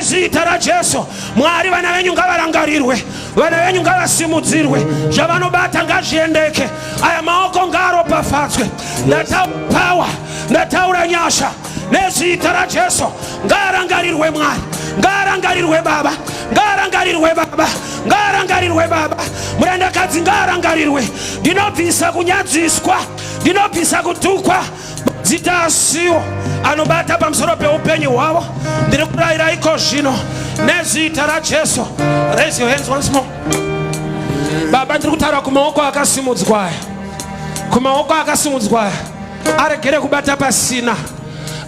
Nezita raJesu, Mwari, vana venyu ngavarangarirwe, vana venyu ngavasimudzirwe, zvavanobata ngazviendeke. Aya maoko ngaaropafadzwe. Ndataura power, ndataura nyasha nezita raJesu. Ngaarangarirwe Mwari, ngaarangarirwe Baba, ngaarangarirwe Baba, ngaarangarirwe Baba. Murandakadzi ngaarangarirwe. Ndinobvisa kunyadziswa, ndinobvisa kutukwa. Mazita asiwo anobata pamusoro peupenyu hwavo, ndiri kurayira iko zvino nezita raJesu. Raise your hands once more. Baba, ndiri kutaura kumaoko akasimudzwa aya, kumaoko akasimudzwa aya, aregere kubata pasina.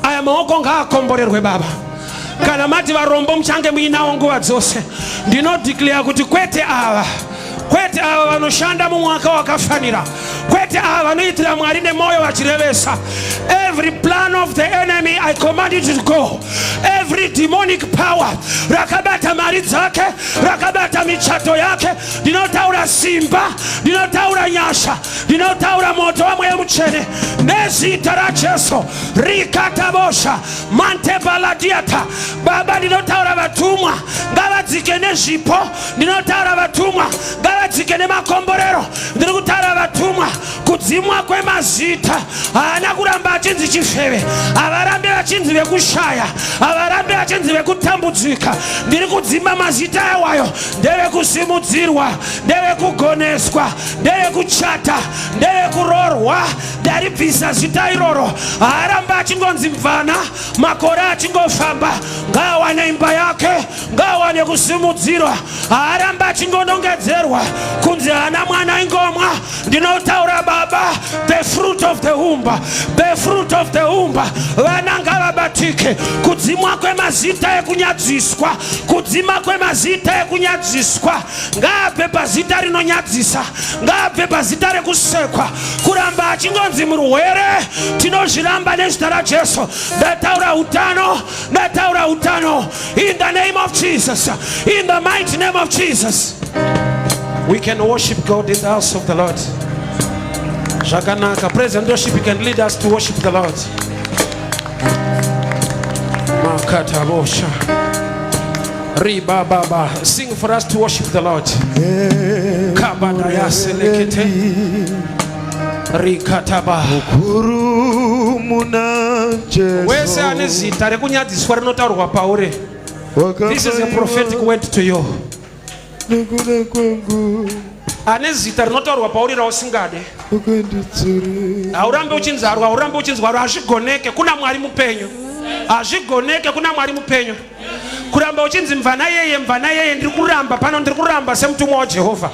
Aya maoko ngaakomborerwe, Baba. Kana mati varombo muchange muinawo nguva dzose, ndinodeclare kuti kwete ava, kwete ava vanoshanda mumwaka wakafanira, kwete ava vanoitira Mwari nemwoyo vachirevesa. Every plan of the enemy, I command it to go. Every demonic power rakabata mari dzake, rakabata michato yake, ndinotaura simba, ndinotaura nyasha, ndinotaura moto waMweya Mutsvene nezita raJesu. Rikatabosha mantebaladiata. Baba, ndinotaura vatumwa ngavadzike nezvipo, ndinotaura vatumwa ngavadzike nemakomborero, ndiri kutaura vatumwa. Kudzimwa kwemazita, haana kuramba achinzi chifeve, havarambe vachinzi vekushaya, havarambe vachinzi vekutambudzika. Ndiri kudzima mazita awayo. Ndevekusimudzirwa, ndevekugoneswa, ndevekuchata, ndevekuroorwa. Ndaribvisa zita iroro. Haaramba achingonzi mvana. Makore achingofamba, ngaawane imba yake, ngaawane kusimudzirwa. Haaramba achingonongedzerwa kunzi haana mwana, ingomwa. Ndinotaura, Baba, the fruit of the womb, the fruit of the womb, vana ngavabatike. Kudzimwa kwemazita ekunyadziswa, kudzima kwemazita ekunyadziswa, ngaabve pazita rinonyadzisa, ngaabve pazita rekusekwa. Kuramba achingonzi murwere, tinozviramba nezita raJesu. Ndataura utano, ndataura utano in the name of Jesus, in the mighty name of Jesus. We can worship God in the house of the Lord. Zvakanaka. Praise and worship, you can lead us to worship the Lord. Makatabosha ribababa. Sing for us to worship the Lord. Kabadayaselekete rikataba. Mukuru muna Jesu. Wese ane zita rekunyadziswa rinotaurwa pauri, this is a prophetic word to you. Nekuda kwangu. Ane zita rinotaurwa pauri rausingade, ukanditsuri. Haurambe uchinzarwa, haurambe uchinzwarwa. Hazvigoneke kuna Mwari mupenyu, hazvigoneke kuna Mwari mupenyu kuramba uchinzi mvana yeye, mvana yeye. Ndiri kuramba pano, ndiri kuramba semutumwa waJehovha.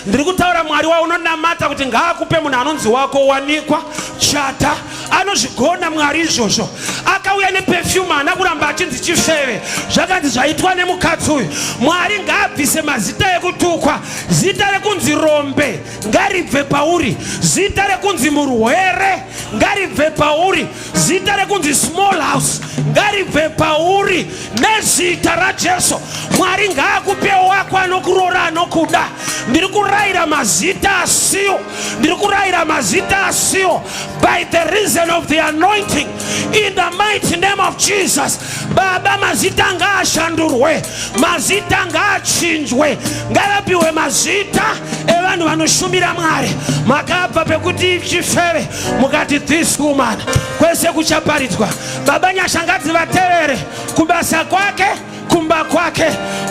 Ndiri kutaura Mwari waunonamata kuti ngaakupe munhu anonzi wako. Wanikwa, chata. Anozvigona Mwari izvozvo. Akauya neperfume, haana kuramba achinzi chifeve. Zvakanzi zvaitwa nemukadzi uyu. Mwari ngaabvise mazita ekutukwa. Zita rekunzi rombe ngaribve pauri, zita rekunzi murwere ngaribve pauri, zita rekunzi small house ngaribve pauri nezita raJesu. Mwari ngaakupe wako anokuroora, anokuda. Ndiri kurayira mazita asiwo, ndiri kurayira mazita asiwo by the reason of the anointing, in the mighty name of Jesus. Baba, mazita ngaashandurwe, mazita ngaachinjwe, ngavapiwe mazita evanhu vanoshumira Mwari. Makabva pekuti chifeve, mukati this woman, kwese kuchaparidzwa. Baba, nyasha ngadzivatevere kubasa kwake, kumba kwake,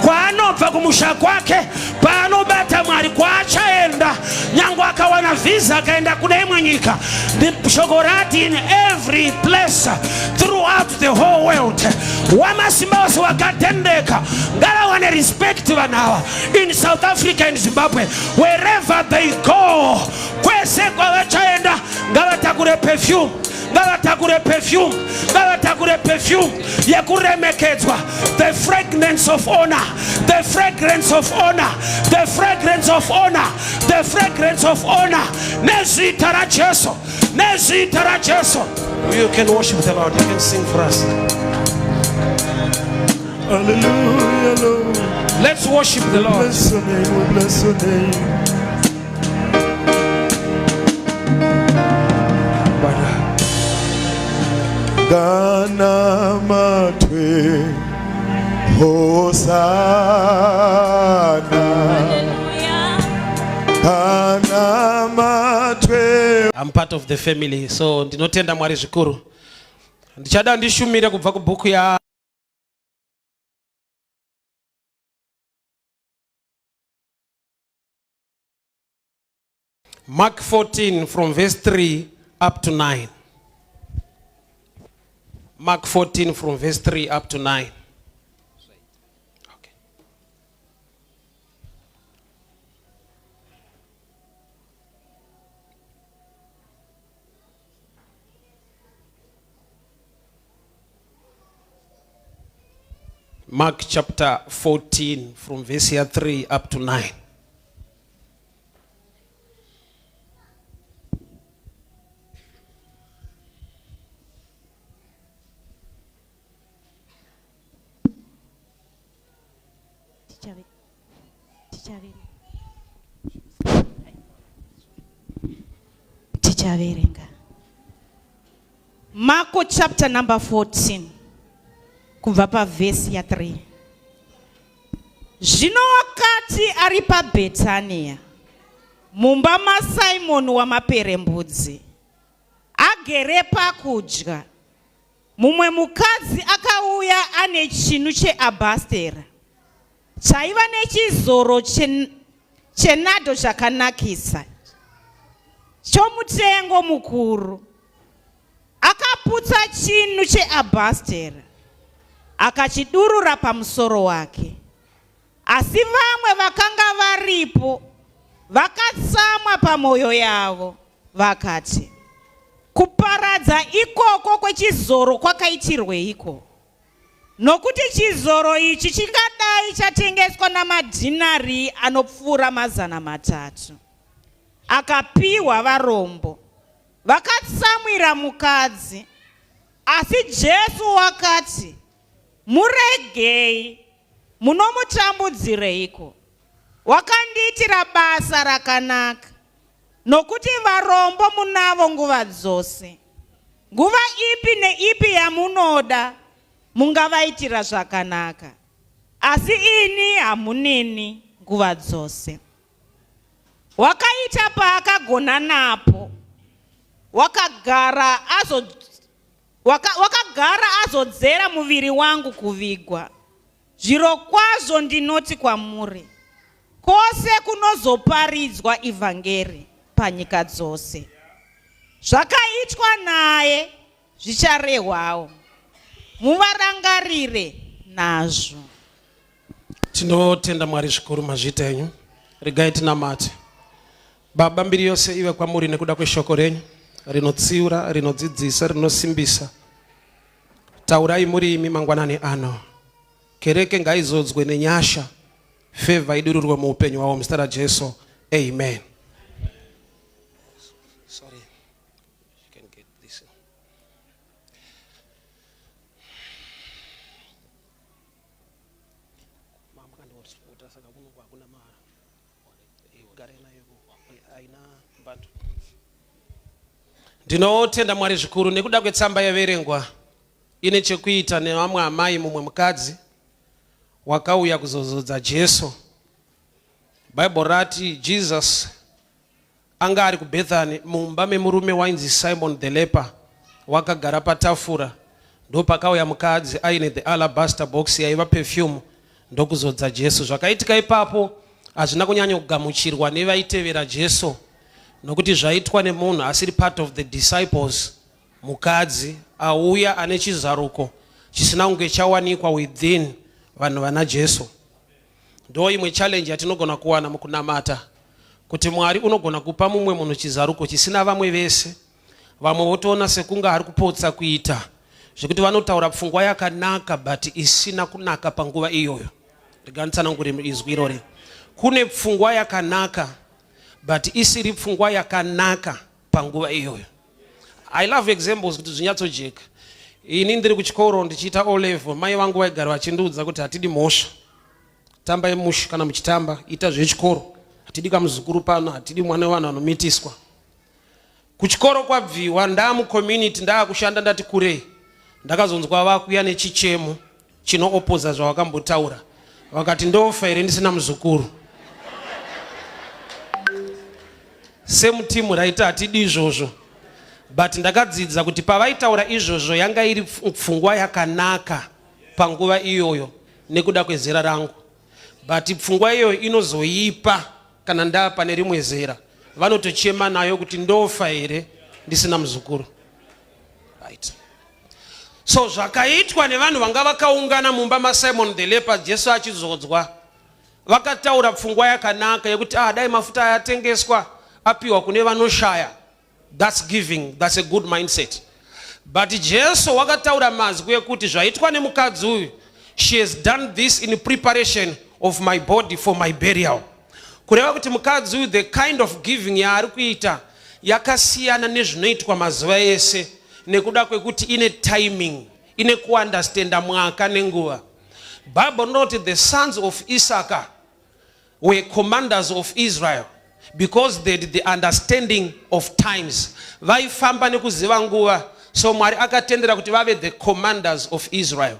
kwaanobva, kumusha kwake, paanobata. Mwari, kwaachaenda, nyange akawana vhisa akaenda kune imwe nyika, shoko rati in every place throughout the whole world, wamasimba ose wakatendeka ngavawane respect vanhu ava in South Africa and Zimbabwe, wherever they go. Kwese kwavachaenda, ngavatakure perfume, ngavatakure perfume, ngavatakure perfume yekuremekedzwa, the fragrance of honor, the fragrance of honor, the fragrance of honor, the fragrance of honor, nezita raJesu, nezita raJesu. You can worship the Lord. You can sing for us. Hallelujah, Lord. Let's worship the Lord. Bless your name, we bless your name. Bada. Nganamatwe. Hosanna. Kana matwe. I'm part of the family so ndinotenda Mwari zvikuru. Ndichada ndishumire kubva kubhuku ya Mark 14 from verse 3 up to 9. Mark 14 from verse 3 up to 9. Okay. Mark chapter 14 from verse 3 up to 9. Tichaverenga Marko chapter number 14 kubva pavhesi ya 3. Zvino wakati ari paBhetania mumba maSimoni wamaperembudzi agere pakudya, mumwe mukadzi akauya ane chinu cheabhastera chaiva nechizoro chenadho chakanakisa chomutengo mukuru. Akaputsa chinu cheabhastera akachidurura pamusoro wake. Asi vamwe vakanga varipo vakatsamwa pamwoyo yavo vakati, Kuparadza ikoko kwechizoro kwakaitirweiko? Nokuti chizoro ichi chingadai chatengeswa namadhinari anopfuura 300, akapiwa varombo. Vakatsamwira mukadzi. Asi Jesu wakati, Muregei, munomutambudzireiko? Wakandiitira basa rakanaka. Nokuti varombo munavo nguva dzose, nguva ipi neipi yamunoda mungavaitira zvakanaka, asi ini hamuneni nguva dzose. Wakaita paakagona napo, wakagara azo, waka, wakagara azodzera muviri wangu kuvigwa. Zvirokwazvo ndinoti kwamuri, kwose kunozoparidzwa ivhangeri panyika dzose, zvakaitwa naye zvicharehwawo, muvarangarire nazvo. Tinotenda Mwari zvikuru, mazviita henyu. Regai tinamate. Baba, mbiri yose ive kwamuri nekuda kweshoko renyu rinotsiura, rinodzidzisa, rinosimbisa. Taurai muri imi mangwanani ano. Kereke ngaizodzwe nenyasha, favor idururwe muupenyu hwavo muzita raJesu. Amen. Sorry. You can get this. Ndinotenda Mwari zvikuru nekuda kwetsamba yaverengwa ine chekuita nevamwe amai, mumwe mukadzi wakauya kuzozodza Jesu. Bible rati Jesus Anga ari kuBethany mumba memurume wainzi Simon the leper wakagara patafura ndopakauya mukadzi aine the alabaster box yaiva perfume ndokuzodza Jesu. Zvakaitika ipapo hazvina kunyanya kugamuchirwa nevaitevera Jesu nokuti zvaitwa nemunhu asiri part of the disciples, mukadzi auya ane chizaruko chisina kunge chawanikwa within vanhu vana Jesu. Ndo imwe challenge yatinogona kuwana mukunamata kuti Mwari unogona kupa mumwe munhu chizaruko chisina vamwe vese, vamwe votoona sekunge ari kupotsa kuita zvekuti vanotaura pfungwa yakanaka but isina kunaka panguva iyoyo. Rega nditsanangure izwi irori. Kune pfungwa yakanaka but isiri pfungwa yakanaka panguva iyoyo. I love examples kuti zvinyatsojeka. Ini ndiri kuchikoro ndichiita O level, mai vangu vaigara vachindiudza kuti hatidi mhosva. Tambai mushe kana muchitamba, ita zvechikoro. Hatidi kamuzukuru pano, hatidi mwana wevanhu vanomitiswa. Kuchikoro kwabviwa, ndaa mucommunity, ndaakushanda ndati kurei. Ndakazonzwa vakuya nechichemo. Chinoopoza zvawakambotaura. Vakati ndofa here ndisina muzukuru? Same team raiti hatidi izvozvo. But ndakadzidza kuti pavaitaura izvozvo yanga iri pfungwa yakanaka panguva iyoyo nekuda kwezera rangu. But pfungwa iyoyo inozoipa kana ndaa pane rimwe zera. Vanotochema nayo kuti ndofa here ndisina muzukuru. Right. So zvakaitwa nevanhu vanga vakaungana mumba maSimon the leper Jesu achizodzwa, vakataura pfungwa yakanaka yekuti ah, dai mafuta aya atengeswa apiwa kune vanoshaya. That's giving, that's a good mindset. But Jesu wakataura mazwi ekuti zvaitwa nemukadzi uyu, she has done this in preparation of my body for my burial. Kureva kuti mukadzi uyu the kind of giving yaari kuita yakasiyana nezvinoitwa mazuva ese nekuda kwekuti ine timing, ine kuunderstanda mwaka nenguva. Bible rinoti the sons of Issachar were commanders of Israel because they had the understanding of times. Vaifamba nekuziva nguva, so Mwari akatendera kuti vave the commanders of Israel.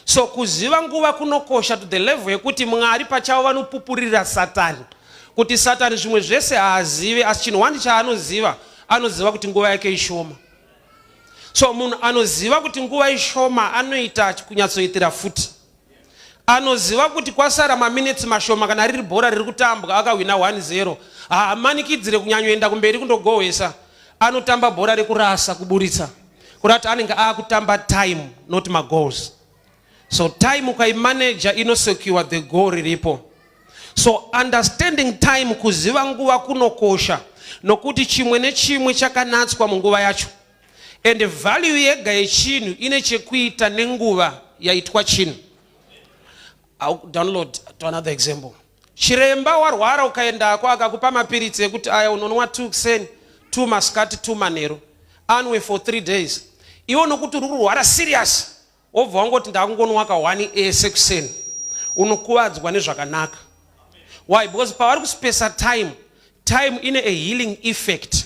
So kuziva nguva kunokosha to the level yekuti Mwari pachavo vanopupurira Satani kuti Satani zvimwe zvese haazive, asi chinhu wani chaanoziva, anoziva kuti nguva yake ishoma. So munhu anoziva kuti nguva ishoma anoita kunyatsoitira futi. Anoziva kuti kwasara maminetsi mashoma kana riri bhora riri kutambwa akahwina 1-0 haamanikidzire kunyanyoenda kumberi kundogohwesa. Anotamba bhora rekurasa kuburitsa kurati anenge akutamba time not magoals. So time ukaimanager inosecure the goal riripo. So understanding time, kuziva nguva kunokosha nokuti chimwe nechimwe chakanatswa munguva yacho. And value yega yechinhu ine chekuita nenguva yaitwa chinhu. I'll download to another example. Chiremba warwara ukaendako akakupa mapiritsi ekuti aya unonwa 2 kuseni, 2 masikati, 2 manheru. Anwe for 3 days. Iwe nokuti uri kurwara serious wobva wangoti ndakungonwa ka 1 ese kuseni. Unokuvadzwa nezvakanaka. Why? Because pavari kuspesa time, time ine a healing effect.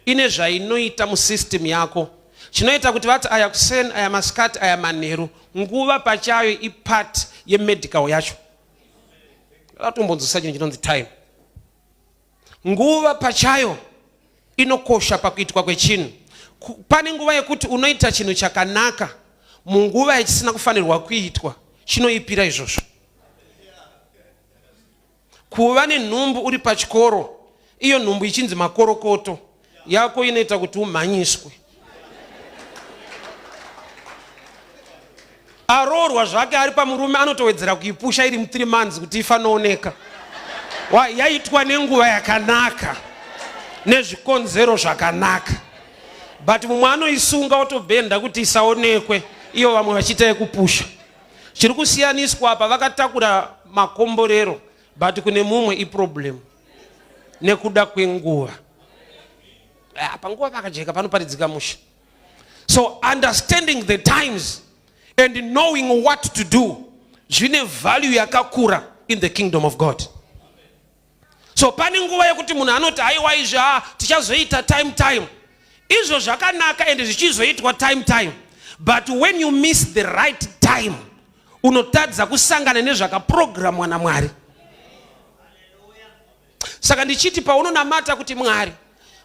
Ine zvainoita musystem yako. Chinoita kuti vati aya kuseni, aya masikati, aya manheru. Nguva pachayo ipart yemedical yacho. Ratombonzwisa chinhu chinonzi time. Nguva pachayo inokosha pakuitwa kwechinhu. Pane nguva yekuti unoita chinhu chakanaka munguva yachisina kufanirwa kuitwa, chinoipira izvozvo. Kuva nenhumbu uri pachikoro, iyo nhumbu ichinzi makorokoto yako inoita kuti umhanyiswe. Aroorwa zvake ari pamurume anotowedzera kuipusha iri mu3 months kuti ifanooneka. Yaitwa nenguva yakanaka nezvikonzero zvakanaka, but mumwe anoisunga otobhenda kuti isaonekwe, iyo vamwe vachiita yekupusha. Chiri kusiyaniswa apa, vakatakura makomborero, but kune mumwe iproblem nekuda kwenguva. Panguva pakajeka panoparidzika musha. So understanding the times and knowing what to do zvine value yakakura in the kingdom of God. So pane nguva yekuti munhu anoti haiwa izvi tichazoita time time. Izvo zvakanaka and zvichizoitwa time time, but when you miss the right time unotadza kusangana nezvakaprogramwa naMwari. Saka ndichiti paunonamata kuti Mwari,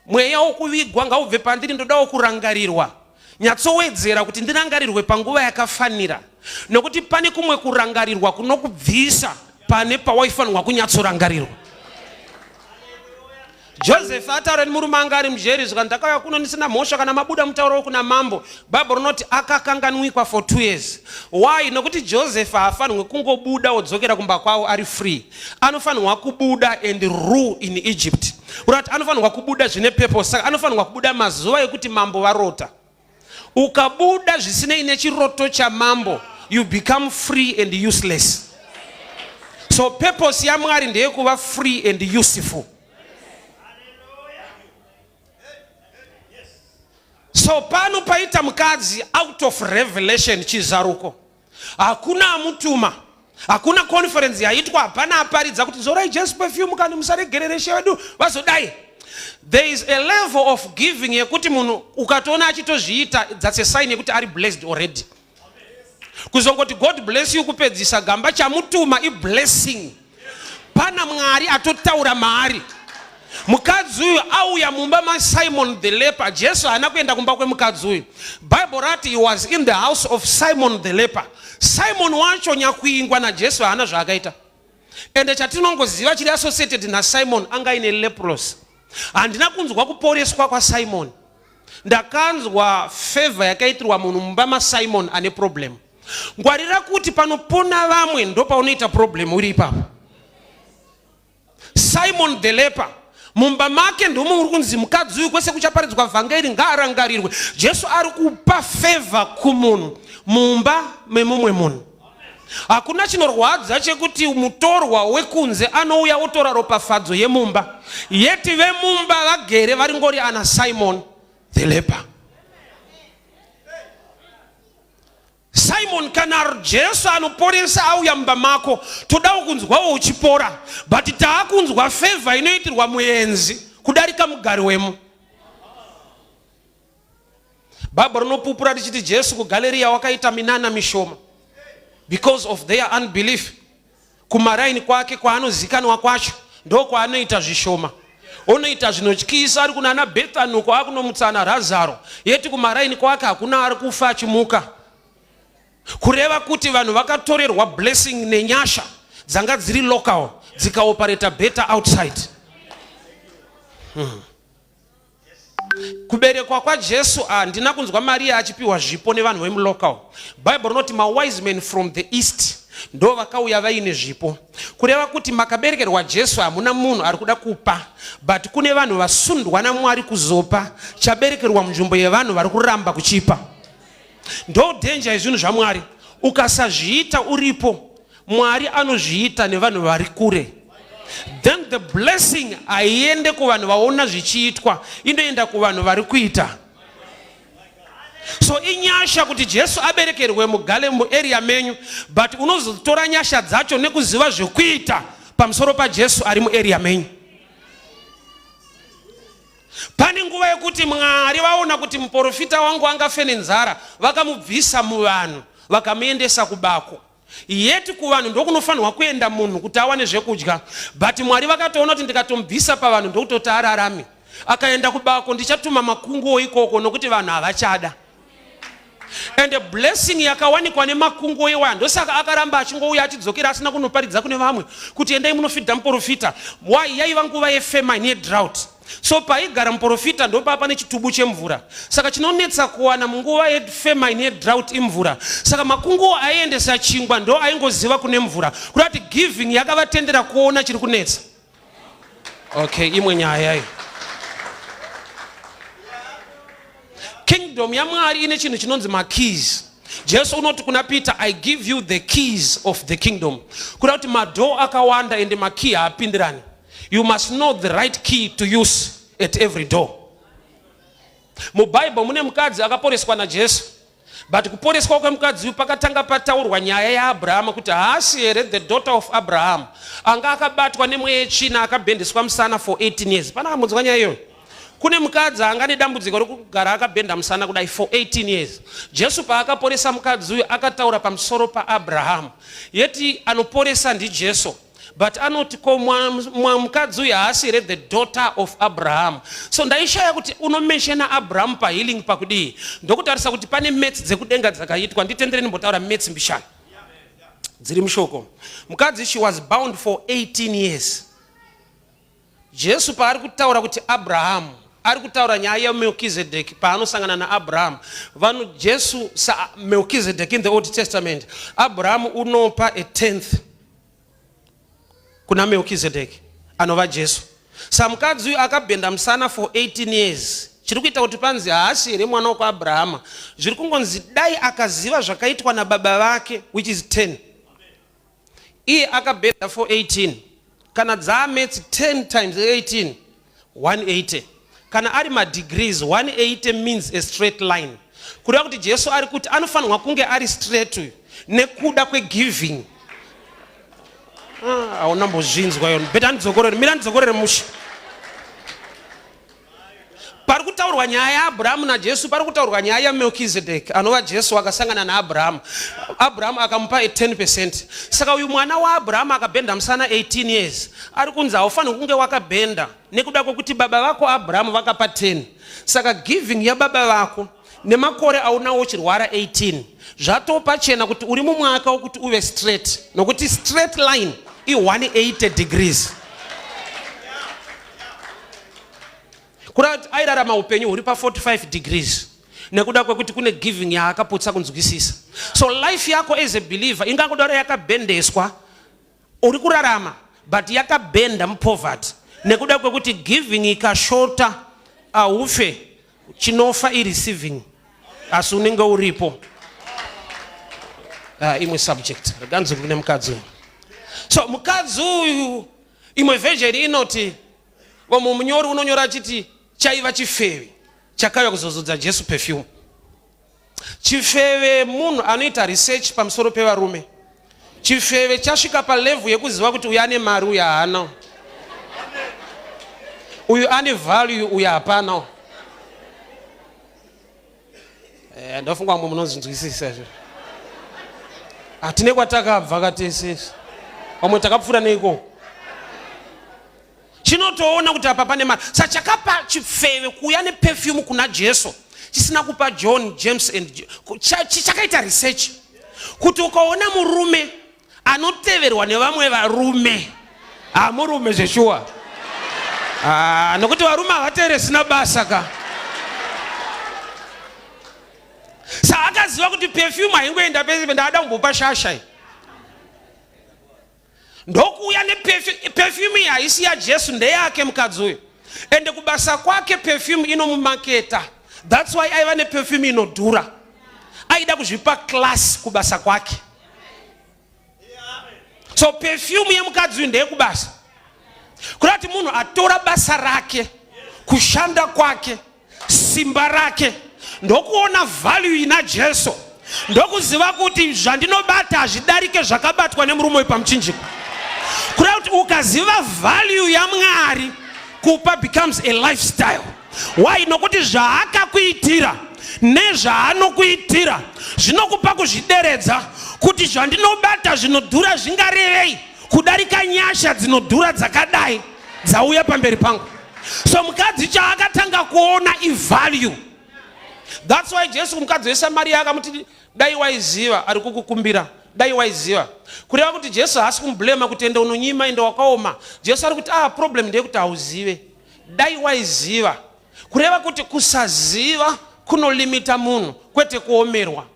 mweya wokuvigwa ngaubve pandiri, ndodawo kurangarirwa, nyatsowedzera kuti ndirangarirwe panguva yakafanira, nokuti pane kumwe kurangarirwa kunokubvisa pane pawaifanirwa kunyatsorangarirwa. Joseph ataura nemurume anga ari mujeri, zvika ndakauya kuno ndisina mhosva, kana mabuda mutauro kuna mambo. Bible rinoti akakanganwikwa for 2 years. Why? Nokuti Joseph haafanirwi kungobuda odzokera kumba kwavo ari free. Anofanirwa kubuda and rule in Egypt. Kurati anofanirwa kubuda zvine purpose. Saka anofanirwa kubuda mazuva ekuti mambo varota. Ukabuda zvisinei nechiroto chamambo, you become free and useless. So purpose yaMwari ndeyekuva free and useful. So pano paita mukadzi out of revelation, chizaruko. Hakuna amutuma, hakuna conference yaitwa, hapana aparidza kuti zorai Jesu perfume kani musaregerere she vedu vazodai. There is a level of giving yekuti munhu ukatoona achitozviita, that's a sign yekuti ari blessed already. Kuzongoti God bless you kupedzisa gamba chamutuma iblessing. Pana Mwari atotaura maari. Mukadzi uyu auya mumba maSimon the leper. Jesu haana kuenda kumba kwemukadzi uyu. Bible rati he was in the house of Simon the leper. Simon wacho nyakuingwa naJesu haana zvaakaita. Ende chatinongoziva chiri associated naSimon anga aine leprosy. Handina kunzwa kuporeswa kwaSimon. Ndakanzwa favor yakaitirwa munhu mumba maSimon ane problem. Ngwarira kuti panopona vamwe ndopaunoita problem uri ipapo. Simon the leper mumba make ndomo uri kunzi mukadzi uyu kwese kuchaparidzwa vhangeri ngaarangarirwe. Jesu ari kupa favor kumunhu mumba memumwe munhu. Hakuna chinorwadza chekuti mutorwa wekunze anouya otora ropafadzo yemumba, yeti vemumba vagere varingori ana Simon the leper. Simon, kana Jesu anoporesa auya mumba mako, todawo kunzwawo uchipora, but taakunzwa favor inoitirwa muenzi kudarika mugari wemo. Bible rinopupura richiti Jesu kuGaleriya wakaita minana mishoma because of their unbelief. Kumaraini kwake kwaanozikanwa kwacho ndokwaanoita zvishoma, onoita zvinotyisa ari kunana Bethany uko akunomutsana Razaro, yeti kumaraini kwake hakuna ari kufa achimuka. Kureva kuti vanhu vakatorerwa blessing nenyasha dzanga dziri local dzikaoperata better outside. Kuberekwa kwaJesu handina kunzwa Maria achipiwa zvipo nevanhu vemulocal. Bible rinoti mawise men from the east ndo vakauya vaine zvipo. Kureva kuti makaberekerwa Jesu hamuna munhu ari kuda kupa, but kune vanhu vasundwa naMwari kuzopa chaberekerwa munzvimbo yevanhu vari kuramba kuchipa. Ndo danger yezvinhu zvaMwari. Ukasazviita uripo, Mwari anozviita nevanhu vari kure. Then the blessing haiende kuvanhu vaona zvichiitwa, inoenda kuvanhu vari kuita. So inyasha kuti Jesu aberekerwe mugale muarea menyu, but unozotora nyasha dzacho nekuziva zvekuita pamusoro paJesu ari muarea menyu. Pane nguva yekuti Mwari vaona kuti muporofita wangu angafe nenzara, vakamubvisa muvanhu vakamuendesa kubako. Yet kuvanhu ndokunofanirwa kuenda munhu kuti awane zvekudya, but Mwari vakatoona kuti ndikatomubvisa pavanhu ndokutoti ararame. Akaenda kubako ndichatuma makunguo ikoko nokuti vanhu havachada. And the blessing yakawanikwa nemakunguo iwaya, ndosaka akaramba achingouya achidzokera asina kunoparidza kune vamwe kuti endai munofidha muporofita. Why? Yaiva nguva yefamine, yedrought. So paigara muporofita ndopaa pane chitubu chemvura. Saka chinonetsa kuwana munguva yefamine, yedrought imvura. Saka makunguo aiendesa chingwa ndo aingoziva kune mvura. Kuda kuti giving yakavatendera kuona chiri kunetsa. Okay, imwe nyaya iyi. Kingdom yaMwari ine chinhu chinonzi makeys. Jesu unoti kuna Peter, I give you the keys of the kingdom. Kuda kuti madhoo akawanda ende makey haapindirani. You must know the right key to use at every door. MuBible mune mukadzi akaporeswa naJesu. But kuporeswa kwemukadzi uyu pakatanga pataurwa nyaya yaAbrahama kuti haasi here the daughter of Abraham anga akabatwa nemweya yetsvina akabhendeswa musana for 18 years. Pana akambodzwa nyaya iyoyo? Kune mukadzi anga nedambudziko rekugara akabhenda musana kudai for 18 years. Jesu paakaporesa mukadzi uyu akataura pamusoro paAbraham. Yeti anoporesa ndiJesu. But anoti ko mukadzi uyu haasi here the daughter of Abraham? So ndaishaya kuti unomenshena Abraham pahealing pakudii? Ndokutarisa kuti pane maths dzekudenga dzakaitwa. Nditendere ndimbotaura maths mbishana dziri mushoko. Mukadzi she was bound for 18 years. Jesu paari kutaura kuti Abraham, ari kutaura nyaya yaMelkizedeki paanosangana naAbraham. Vano Jesu saMelkizedeki in the Old Testament, Abraham unopa a tenth kuna Melkizedeki anova Jesu. Samukadzi uyu akabhenda musana for 18 years. Chiri kuita kuti panzi haasi here mwana wokwaAbrahama? Zviri kungonzi dai akaziva zvakaitwa nababa vake which is 10. Iye akabhedha for 18. Kana dzaametsi 10 times 18, 180. Kana ari madegrees, 180 means a straight line. Kureva kuti Jesu ari kuti anofanirwa kunge ari straight uyu nekuda kwegiving. Hauna mbozvinzwa yona. Better ndidzokorere, mira ndidzokorere mushe. Pari kutaura Pataurwa nyaya yaAbrahamu naJesu pari kutaurwa nyaya yaMelkizedek anova Jesu akasangana naAbrahamu. Abrahamu akamupa 10 percent. Saka uyu mwana waAbrahamu akabhenda musana 18 years ari kunzi haufaniri kunge wakabhenda nekuda kwekuti baba vako Abrahamu vakapa 10. Saka giving yababa vako nemakore aunawo uchirwara 18 zvatopachena kuti uri mumwaka wokuti uve straight nokuti straight line i 180 degrees. Kureva kuti airarama upenyu huri pa 45 degrees nekuda kwekuti kune giving yaakaputsa kunzwisisa. So life yako as a believer ingangodaro yakabhendeswa, uri kurarama but yakabhenda mupoverty nekuda kwekuti giving ikashota haufe, chinofa ireceiving asi unenge uripo. Imwe subject reganzi kune mukadzi uyu. So mukadzi uyu, imwe version inoti vamwe munyori unonyora achiti chaiva chifeve chakauya kuzozodza Jesu perfume. Chifeve munhu anoita research pamusoro pevarume. Chifeve chasvika palevel yekuziva kuti uyu ane mari, uyu haana, uyu ane value, uyu hapana. Ndofunga vamwe munozvinzwisisa izvo. Hatine kwatakabva katese, vamwe takapfuura neiko. Chinotoona kuti apa pane mari. Sa chakapa chifeve kuuya neperfume kuna Jesu chisina kupa John, James and chakaita research kuti ukaona murume anoteverwa nevamwe varume, hamurume zveshuwa, nokuti varume havateere sina basa ka. Sa akaziva kuti perfume haingoenda pese, ndaada kumbopa shasha iyi. Ndokuuya neperfume iyi, haisi yaJesu, ndeyake mukadzi uyu. Ende kubasa kwake perfume inomumaketa, that's why aiva neperfume inodhura. Aida kuzvipa class kubasa kwake. So perfume yemukadzi uyu ndeyekubasa, kuda kuti munhu atora basa rake, kushanda kwake, simba rake, ndokuona value ina Jesu, ndokuziva kuti zvandinobata hazvidarike zvakabatwa nemurume uyu pamuchinjiko. Kuda kuti ukaziva value yaMwari, kupa becomes a lifestyle. Why? Nokuti zvaakakuitira nezvaanokuitira zvinokupa kuzvideredza kuti zvandinobata zvinodhura zvingarevei kudarika nyasha dzinodhura dzakadai dzauya pamberi pangu. So mukadzi chaakatanga kuona ivalue. That's why Jesu mukadzi weSamaria akamuti dai waiziva ari kukukumbira, dai waiziva. Kureva kuti Jesu haasi kumublema kuti ende unonyima, ende wakaoma. Jesu ari kuti problem ndeyekuti hauzive, dai waiziva. Kureva kuti kusaziva kunolimita munhu, kwete kuomerwa.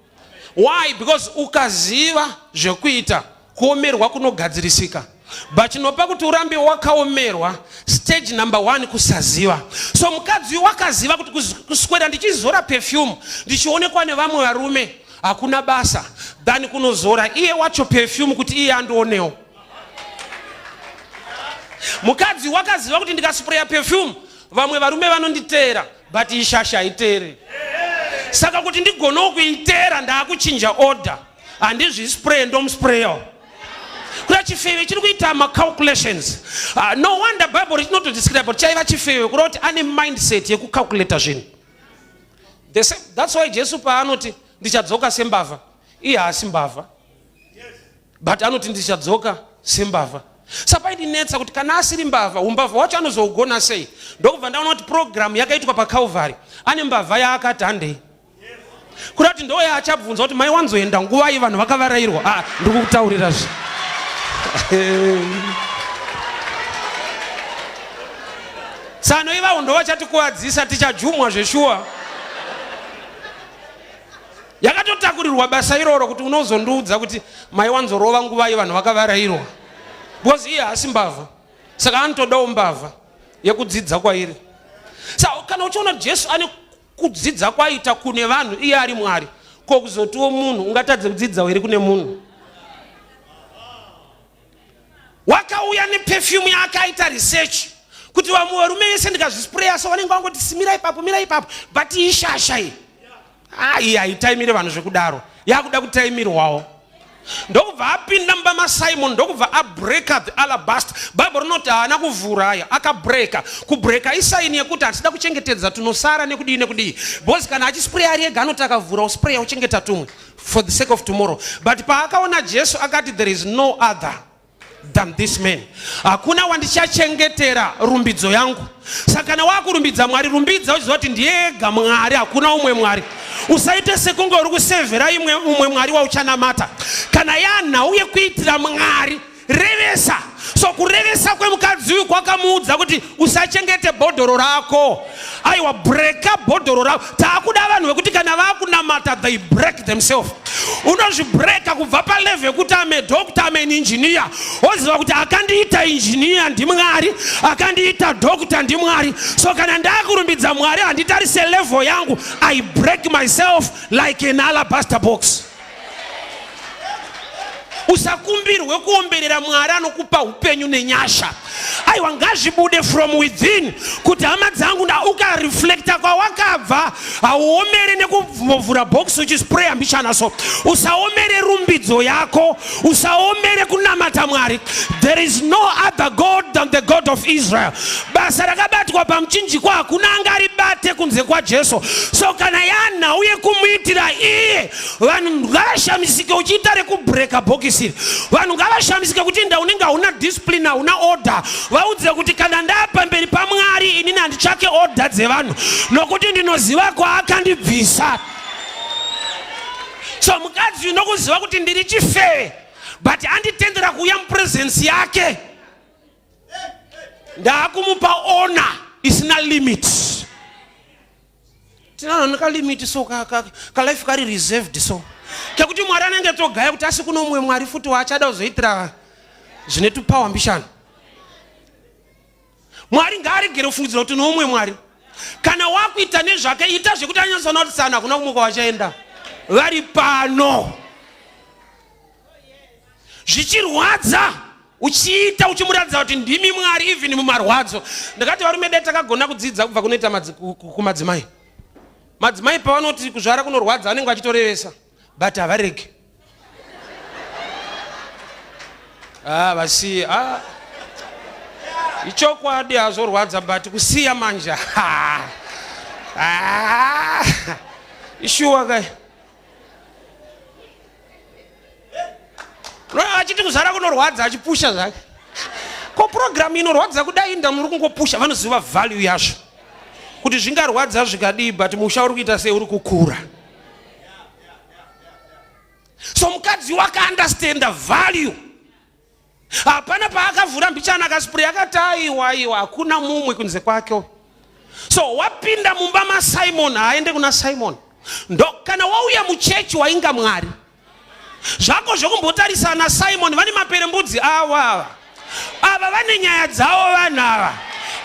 Why? Because ukaziva zvekuita, kuomerwa kunogadzirisika. But chinopa kuti urambe wakaomerwa, stage number 1, kusaziva. So mukadzi uyu wakaziva kuti kuswera ndichizora perfume ndichionekwa nevamwe varume hakuna basa, than kunozora iye wacho perfume kuti iye andionewo. Mukadzi wakaziva kuti ndikaspreya perfume vamwe varume vanonditeera, but ishasha haiteere. Saka kuti ndigonewo kuiteera, ndaakuchinja order, handizvispray, ndomusprayawo. Kuda chifeve chiri kuita macalculations. No wonder Bible richinotodescribe kuti chaiva chifeve, kuda kuti ane mindset yekucalculata zvinhu. That's why Jesu paanoti ndichadzoka sembavha, iye haasi mbavha, but anoti ndichadzoka sembavha. Sapaindinetsa kuti kana asiri mbavha, umbavha wacho anozougona sei? Ndokubva ndaona kuti program yakaitwa paCalvary, ane mbavha yaakati handei. Kuda kuti ndo yaachabvunza kuti mai wanzoenda nguvai vanhu vakavarairwa. Ndiri kukutaurira zve. Tsano ivavo ndo vachatikuvadzisa, tichajumwa zveshuwa. Yakatotakurirwa basa iroro kuti unozondiudza kuti mai wanzorova nguvai vanhu vakavarairwa, because iye haasi mbavha, saka anotodawo mbavha yekudzidza kwairi. Sa kana uchiona Jesu ane kudzidza kwaita kune vanhu iye ari Mwari, ko kuzotiwo munhu ungatadze kudzidza here kune munhu wakauya neperfume yaakaita research kuti vamwe varume vese ndikazvispreya so vanenge vangoti simira ipapo, mira ipapo, but ishasha iyi, iyi haitaimire vanhu zvekudaro, yakuda kutaimirwawo. Ndokubva apinda mumba maSimon, ndokubva abreka the alabaster. Bible rinoti haana kuvhura aya, akabreka. Kubreka isaini yekuti hatisida kuchengetedza tunosara nekudii nekudii, because kana achispreya ari ega anoti akavhura ospreya ochengeta tumwe for the sake of tomorrow. But paakaona Jesu akati there is no other than this man, hakuna wandichachengetera rumbidzo yangu. Saka kana wakurumbidza Mwari, rumbidza uchiziva kuti ndiye ega Mwari, hakuna umwe Mwari. Usaite sekunge uri kusevhera imwe umwe Mwari wauchanamata. Kana yanhau yekuitira Mwari, revesa. So kurevesa kwemukadzi uyu kwakamuudza kuti usachengete bhodhoro rako, aiwa, breka bhodhoro rako. Taakuda vanhu vekuti kana vakunamata they break themselves. Unozvibreka kubva palevel yekuti ame doctor, ame engineer, woziva kuti akandiita engineer ndiMwari, akandiita doctor ndiMwari. So kana ndakurumbidza Mwari, handitarise level yangu. I break myself like an alabaster box. Usakumbirwe kuomberera Mwari anokupa upenyu nenyasha. Aiwa, ngazvibude from within kuti hama dzangu nda ukareflecta kwawakabva, hauomere nekuvhura box uchispreya mbichana. So usaomere rumbidzo yako, usaomere kunamata Mwari. There is no other god than the God of Israel. Basa rakabatwa pamuchinjikwa hakuna angaribate kunze kwaJesu. So kana yanhau yekumuitira iye, vanhu ngavashamisike uchiita rekubreka bhokisi iri. Vanhu ngavashamisike kuti inda unenge hauna discipline, hauna order. Vaudze kuti kana ndaapamberi paMwari, inini handitsvake order dzevanhu, nokuti ndinoziva kwaakandibvisa. So mukadzi uyu, nokuziva kuti ndiri chifeve, but anditendera kuuya mupresence yake, ndaakumupa honour isina limit. Tinanhu nekalimit, so kalife kari reserved, so kekuti Mwari anenge togaya kuti asi kuno umwe Mwari futi waachada kuzoitira zvine tupawa mbishana. Mwari ngaaregere kufungidzira kuti noumwe Mwari. Kana wakuita nezvake, ita zvekuti anyatsoona kuti sana hakuna kumwe kwawachaenda, vari pano. Zvichirwadza, uchiita uchimuratidza kuti ndimi Mwari even mumarwadzo. Ndakati varume dai takagona kudzidza kubva kunoita kumadzimai. Madzimai pavanoti kuzvara kunorwadza, vanenge vachitorevesa, but havaregi. Ah, vasiye. Ah. Ichokwadi, hazvorwadza, but kusiya manje. Ah. Ishuwa kai. Achiti kuzvara kunorwadza, achipusha zvake. Ko purogiramu inorwadza kudai, nda muri kungopusha. Vanoziva value yazvo kuti zvingarwadza zvikadii, but musha uri kuita sei? Uri kukura. So mukadzi wakaunderstanda value. Hapana paakavhura mbichana akaspray, akati aiwa, aiwa, hakuna mumwe kunze kwake. So wapinda mumba maSimon, haaende kuna Simon. Ndo kana wauya muchechi wainga Mwari zvako zvokumbotarisana. Simon vane maperembudzi avo, ava ava vane nyaya dzavo vanhu ava.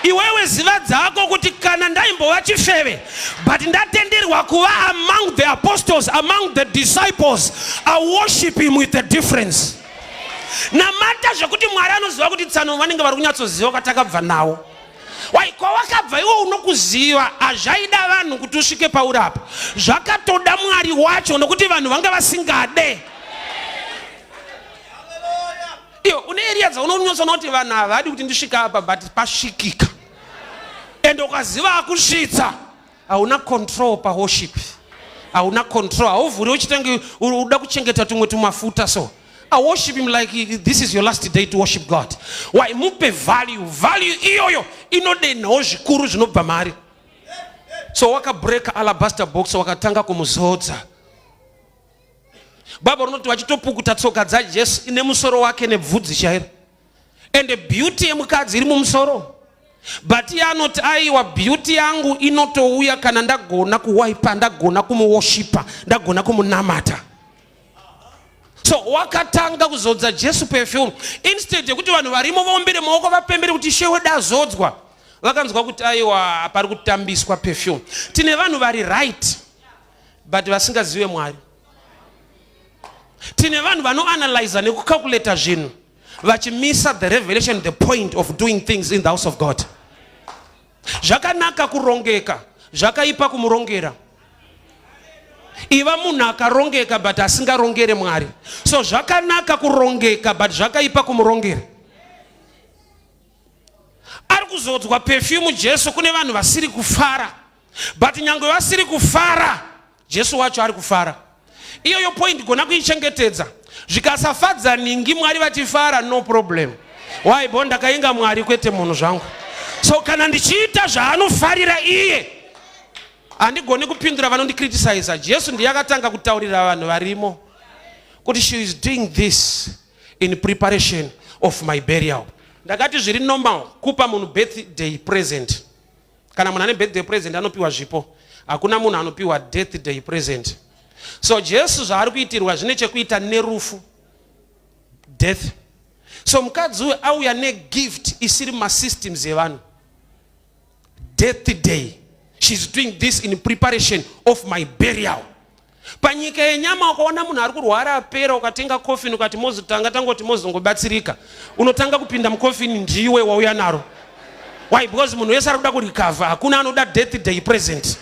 Iwewe ziva dzako kuti kana ndaimbova chifeve, but ndatenderwa kuva among the apostles, among the disciples, I worship him with a difference. Namata zvekuti Mwari anoziva kuti tsano vanenge vari kunyatsoziva kwatakabva nawo. Wai, kwawakabva iwe unokuziva. Hazvaida vanhu kuti usvike pauri apa, zvakatoda Mwari wacho, nokuti vanhu vanga vasingade. Iyo une area dzaunonyatsoona kuti vanhu havadi kuti ndisvike apa, but pasvikika, and ukaziva akusvitsa, hauna control paworship, hauna control. Hauvhuri uchitenge uda kuchengeta tumwe tumafuta. So I worship him like this is your last day to worship God. Why? Mupe value. Value iyoyo inodenhawo zvikuru zvinobva mari. So wakabreaka alabaster box, wakatanga kumuzodza. Bhaibheri rinoti vachitopukuta tsoka dzaJesu ine musoro wake nebvudzi chairo. And beauty yemukadzi iri mumusoro, but iye anoti aiwa, beauty yangu inotouya kana ndagona kuwaipa, ndagona kumuwoshipa, ndagona kumunamata. So wakatanga kuzodza Jesu perfume. Instead yekuti vanhu varimo vaombere maoko, vapembere kuti Ishe wedu azodzwa, vakanzwa kuti aiwa, pari kutambiswa perfume. Tine vanhu vari right but vasingazive Mwari. Tine vanhu vanoanalyza nekucalculata zvinhu, vachimisa the revelation, the point of doing things in the house of God. Zvakanaka kurongeka, zvakaipa kumurongera. Iva munhu akarongeka but asingarongere Mwari. So zvakanaka kurongeka but zvakaipa kumurongera. Ari kuzodzwa perfume Jesu kune vanhu vasiri kufara. But nyangwe vasiri kufara, Jesu wacho ari kufara. Iyoyo point gona kuichengetedza. Zvikasafadza ningi Mwari vachifara no problem. Why bo ndakainga Mwari kwete munhu zvangu. So kana ndichiita zvaanofarira iye handigoni kupindura vanondicriticiza. Jesu ndiye akatanga kutaurira vanhu varimo kuti she is doing this in preparation of my burial. Ndakati zviri normal kupa munhu birthday present. Kana munhu ane birthday present anopiwa zvipo. Hakuna munhu anopiwa death day present. So Jesu zvaari kuitirwa zvine chekuita nerufu, death. So mukadzi uyu auya negift isiri mumasystems evanhu. Death day. She's doing this in preparation of my burial. Panyika yenyama ukaona munhu ari kurwara apera ukatenga coffin ukati mozotanga tangoti mozongobatsirika unotanga kupinda mucoffin ndiwe wauya naro. Why? Because munhu wese ari kuda kurecover. Hakuna anoda death day present.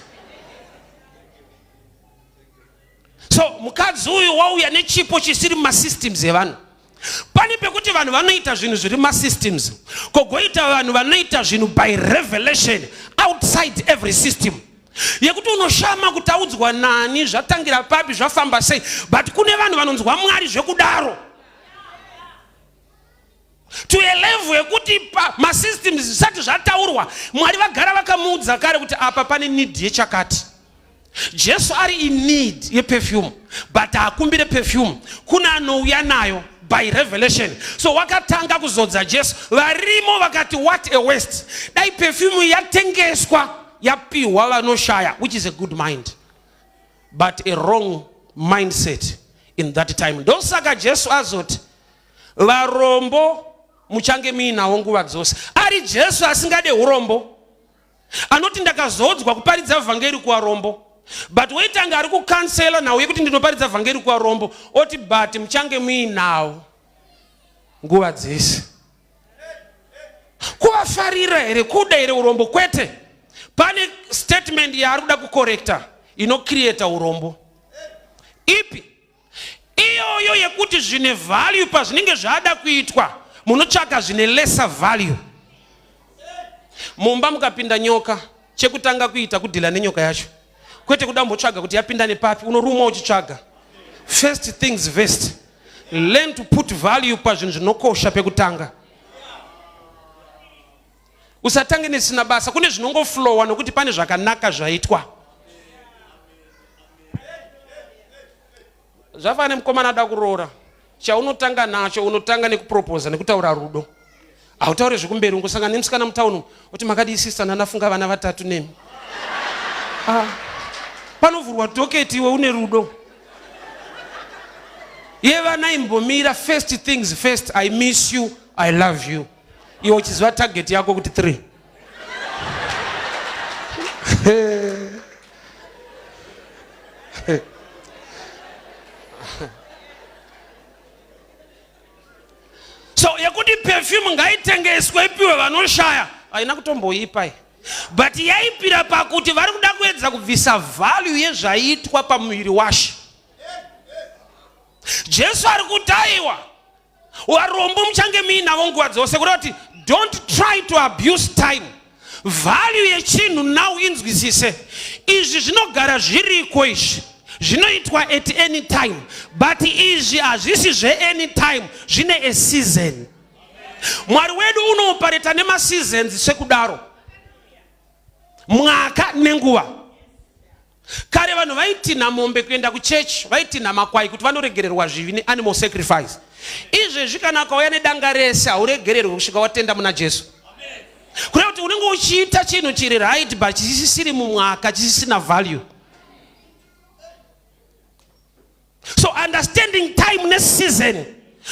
So mukadzi uyu wauya nechipo chisiri mumasystems evanhu. Pane pekuti vanhu vanoita zvinhu zviri mumasystems, kogoita vanhu vanoita zvinhu by revelation outside every system yekuti unoshama kuti audzwa nani, zvatangira papi, zvafamba sei, but kune vanhu vanonzwa Mwari zvekudaro to a level yekuti masystems zvisati zvataurwa Mwari vagara vakamuudza kare kuti apa pane need yechakati. Jesu ari in need yeperfume but haakumbire perfume kune anouya nayo by revelation. So wakatanga kuzodza Jesu, varimo vakati what a waste, dai perfume yatengeswa yapihwa vanoshaya, which is a good mind but a wrong mindset in that time. Ndosaka Jesu azoti varombo muchange muinawo nguva dzose. Ari Jesu asingade urombo, anoti ndakazodzwa kuparidza vhangeri kuvarombo, but woitanga ari kukansela nhau yekuti ndinoparidza vhangeri kuvarombo, oti but muchange muinawo nguva dzese. Kuvafarira here? Kuda here urombo? Kwete. Pane statement yaari kuda kukorekta inocreata urombo. Ipi? Iyoyo yekuti zvine value pazvinenge zvada kuitwa munotsvaka zvine lesser value. Mumba mukapinda nyoka, chekutanga kuita kudhila nenyoka yacho, kwete kuda kumbotsvaga kuti yapinda nepapi. Unorumwa uchitsvaga. First things first, learn to put value pazvinhu zvinokosha pekutanga. Usatange nesina basa. Kune zvinongoflowa nokuti pane zvakanaka zvaitwa. Zvafana nemukomana ada kuroora, chaunotanga nacho unotanga nekuproposa nekutaura rudo. Hautaure zvekumberi, ungosangana nemusikana mutauni oti makadii sister, ndanafunga vana vatatu nemi. Panovhurwa doketi iwe une rudo yevana imbomira. First things first, I miss you, I love you. Iwe uchiziva target yako kuti 3. So yekuti perfume ngaitengeswe ipiwe vanoshaya haina kutomboipa, but yaipira pakuti vari kuda kuedza kubvisa value yezvaitwa pamuviri washe. Jesu ari kuti aiwa, varombo muchange muinavo nguva dzose, kureva kuti don't try to abuse time. Value yechinhu now inzwisise. Izvi zvinogara zviriko, izvi zvinoitwa at any time, but izvi hazvisi zveany time, zvine a season. Mwari wedu unoopareta nemaseasons sekudaro, mwaka nenguva. Kare vanhu vaitinha mombe kuenda kuchechi, vaitinha makwai kuti vanoregererwa zvivi neanimal sacrifice. Izvezvi kana ukauya nedanga rese hauregererwi kusvika watenda muna Jesu. Kureva kuti unenge uchiita chinhu chiri right but chisisiri mumwaka, chisisina value. So understanding time neseason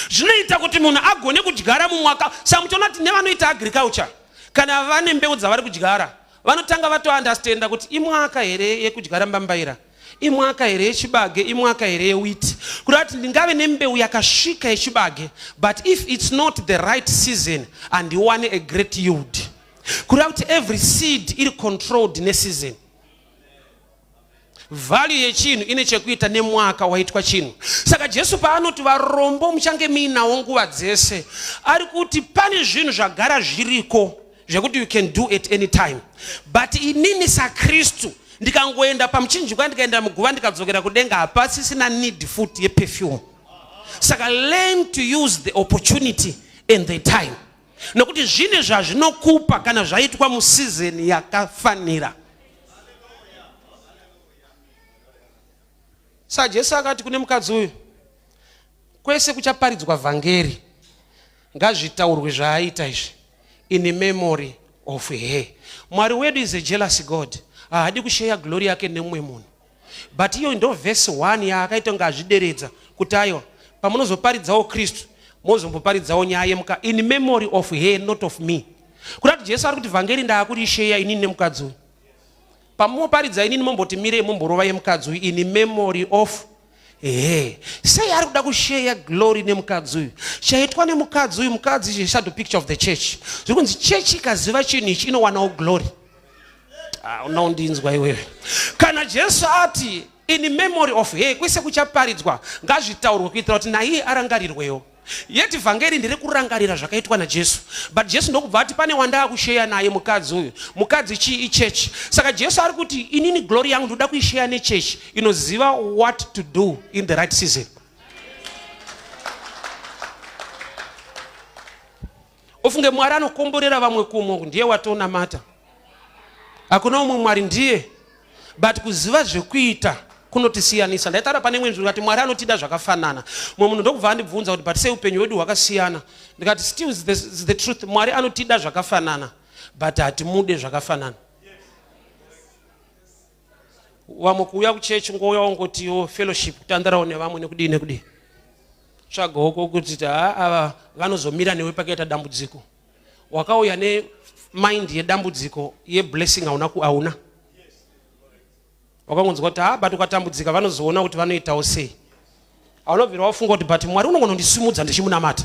zvinoita kuti munhu agone kudyara mumwaka. Saka muchiona kuti nevanoita agriculture, kana vane mbeu dzavari kudyara, vanotanga vatounderstanda kuti imwaka here yekudyara mbambaira, imwaka here yechibage, imwaka here yewheat. Kuda kuti ndingave nembeu yakasvika yechibage, but if it's not the right season handiwane a great yield. Kuda kuti every seed iri controlled neseason. Value yechinhu ine chekuita nemwaka waitwa chinhu. Saka Jesu paanoti varombo muchange muinawo nguva dzese, ari kuti pane zvinhu zvagara zviriko zvekuti you can do at any time, but inini saKristu ndikangoenda pamuchinjikwa, ndikaenda muguva, ndikadzokera kudenga, hapasisina need futi yeperfume. Saka learn to use the opportunity and the time, nokuti zvine zvazvinokupa kana zvaitwa musizeni yakafanira. SaJesu akati kune mukadzi uyu, kwese kuchaparidzwa vhangeri ngazvitaurwe zvaaita izvi in memory of her. Mwari wedu is a jealous God, haadi kusheya glory yake nemumwe munhu. But iyo ndo vhesi 1 yaakaita kunge azvideredza kuti aiwa, pamunozoparidzawo Kristu mozomboparidzawo nyaya yemuka in memory of her, not of me. Kuda kuti Jesu ari kuti vhangeri ndaakurisheya inini nemukadzi uyu. Pamunoparidza inini momboti mirei momborova yemukadzi uyu in memory of her. Sei ari kuda kusheya glory nemukadzi uyu? Chaitwa nemukadzi uyu, mukadzi is shadow picture of the church. Zviri kunzi church ikaziva chinhu ichi inowanawo glory. Ah, unaundinzwa iwewe. Kana Jesu ati in memory of her, kwese kuchaparidzwa ngazvitaurwe kuitira kuti naiye arangarirwewo. Yet vhangeri nderekurangarira zvakaitwa naJesu, but Jesu ndokubva ati pane wandaakusheya naye, mukadzi uyu. Mukadzi chii? Ichechi. Saka Jesu ari kuti inini glory yangu ndoda kuisheya nechechi inoziva what to do in the right season. Ufunge Mwari anokomborera vamwe kumwe ndiye watonamata, hakuna umwe Mwari ndiye, but kuziva zvekuita kunotisiyanisa. Ndaitaura pane imwe nzvimbo ndikati Mwari anotida zvakafanana. Mumwe munhu ndokubva andibvunza kuti but sei upenyu hwedu hwakasiyana? Ndikati still is the truth, Mwari anotida zvakafanana but hatimude zvakafanana. Vamwe kuuya kuchechi ngouya wangotiwo fellowship, kutandarawo nevamwe nekudii nekudii, tsvagawo kokuti ava vanozomira newe pakaita dambudziko. Wakauya nemind yedambudziko, yeblessing hauna hauna. Wakangonzwa kuti but ukatambudzika vanozoona kuti vanoitawo sei. Haunobvira wafunga kuti but Mwari unogona kundisimudza ndichimunamata.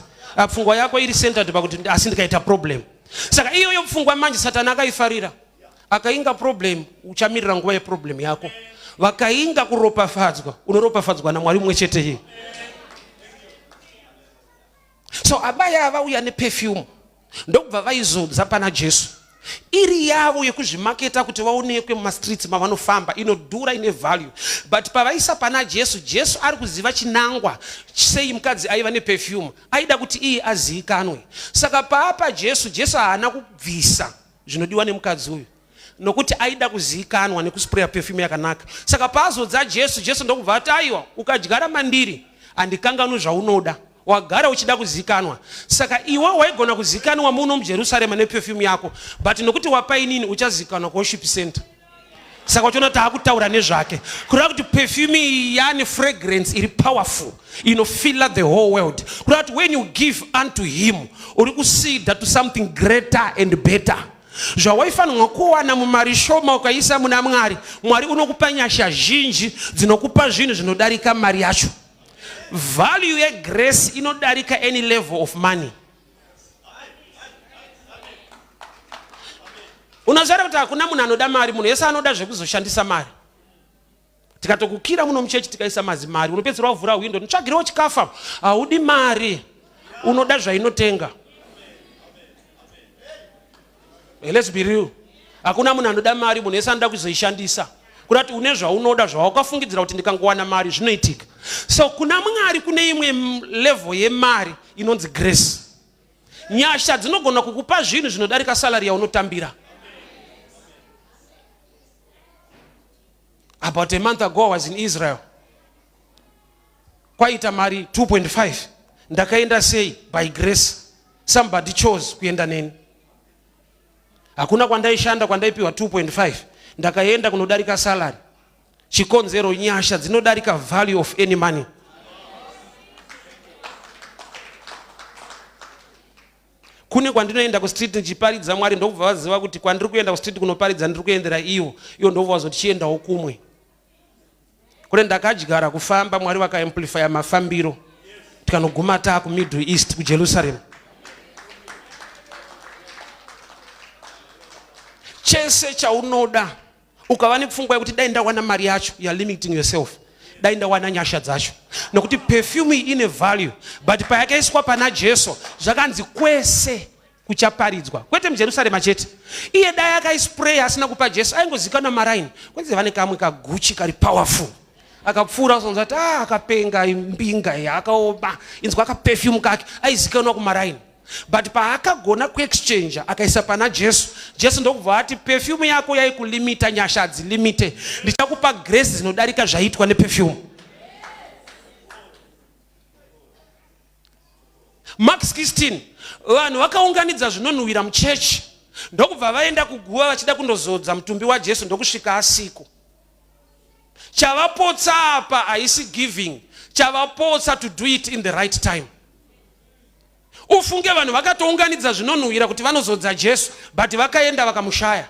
Pfungwa yako iri centered pakuti asi ndikaita problem. Saka iyoyo pfungwa manje Satani akaifarira. Akainga problem, uchamirira nguva yeproblem yako. Vakainga kuropafadzwa, unoropafadzwa naMwari mumwe chete iye. So abaya vauya neperfume ndokubva vaizodza pana Jesu, iri yavo yekuzvimaketa kuti vaonekwe mumastreets mavanofamba, inodhura, ine value. But pavaisa pana Jesu, Jesu ari kuziva chinangwa sei mukadzi aiva neperfume, aida kuti iye azivikanwe. Saka paapa Jesu, Jesu haana kubvisa zvinodiwa nemukadzi uyu nokuti aida kuzivikanwa nekuspreya perfume yakanaka. Saka paazodza Jesu, Jesu ndokubva ati aiwa, ukadyara mandiri handikanganwi zvaunoda, wagara uchida kuzikanwa. Saka iwe waigona kuzikanwa muno muJerusarema neperfume yako, but nokuti wapa inini uchazikanwa kuworship center. Saka uchiona taakutaura nezvake, kureva kuti perfume iyi yane fragrance iri powerful inofilla the whole world. Kureva kuti when you give unto him, uri kuseeda to something greater and better. Zvawaifanirwa kuwana mumari shoma ukaisa muna Mwari, Mwari unokupa nyasha zhinji dzinokupa zvinhu zvinodarika mari yacho. Value yegrace inodarika any level of money. Unoziva kuti hakuna munhu anoda mari, munhu wese anoda zvekuzoshandisa mari. Tikatokukira muno muchechi tikaisa mazimari, unopedzisira wavhura window, nditsvagirewo chikafu. Haudi mari, unoda zvainotenga. Let's be real. Hakuna munhu anoda mari, munhu wese anoda kuzoishandisa. Kuda kuti une zvaunoda zvawakafungidzira kuti ndikangowana mari zvinoitika. So kuna Mwari kune imwe level yemari inonzi grace. Nyasha dzinogona kukupa zvinhu zvinodarika salary yaunotambira. About a month ago I was in Israel. Kwaita mari 2.5. Ndakaenda sei? By grace. Somebody chose kuenda neni. Hakuna kwandaishanda kwandaipiwa 2.5. Ndakaenda kunodarika salary. Chikonzero, nyasha dzinodarika value of any money. Kune kwandinoenda kustreet ndichiparidza Mwari, ndokubva vaziva kuti kwandiri kuenda kustreet kunoparidza ndiri kuendera iwo, iwo ndobva vazoti chiendawo kumwe. Kune ndakadyara kufamba, Mwari vakaamplifya mafambiro, tikanoguma taa kuMiddle East, kuJerusalem. Chese chaunoda Ukava nepfungwa yekuti dai ndawana mari yacho, you are limiting yourself. Dai ndawana nyasha dzacho, nokuti perfume iyi ine value, but payakaiswa pana Jesu zvakanzi kwese kuchaparidzwa, kwete muJerusarema chete. Iye dai akaispray asina kupa Jesu, aingozikanwa maraini kwenzi vane kamwe kaguchi kari powerful, akapfuura uzonzwa kuti ah, akapenga mbinga iyi, akaoma, inzwa kaperfume kake, aizikanwa kumaraini. But paakagona kuexchange akaisa pana Jesu, Jesu ndokubva ati perfume yako yaikulimita, nyasha hadzilimite, ndichakupa grace dzinodarika zvaiitwa neperfume. Mark 16, vanhu vakaunganidza zvinonhuhwira muchechi ndokubva vaenda kuguva vachida kundozodza mutumbi waJesu, ndokusvika asiko. Chavapotsa apa haisi giving, chavapotsa to do it in the right time. Ufunge vanhu vakatounganidza zvinonhuhwira kuti vanozodza Jesu, but vakaenda vakamushaya.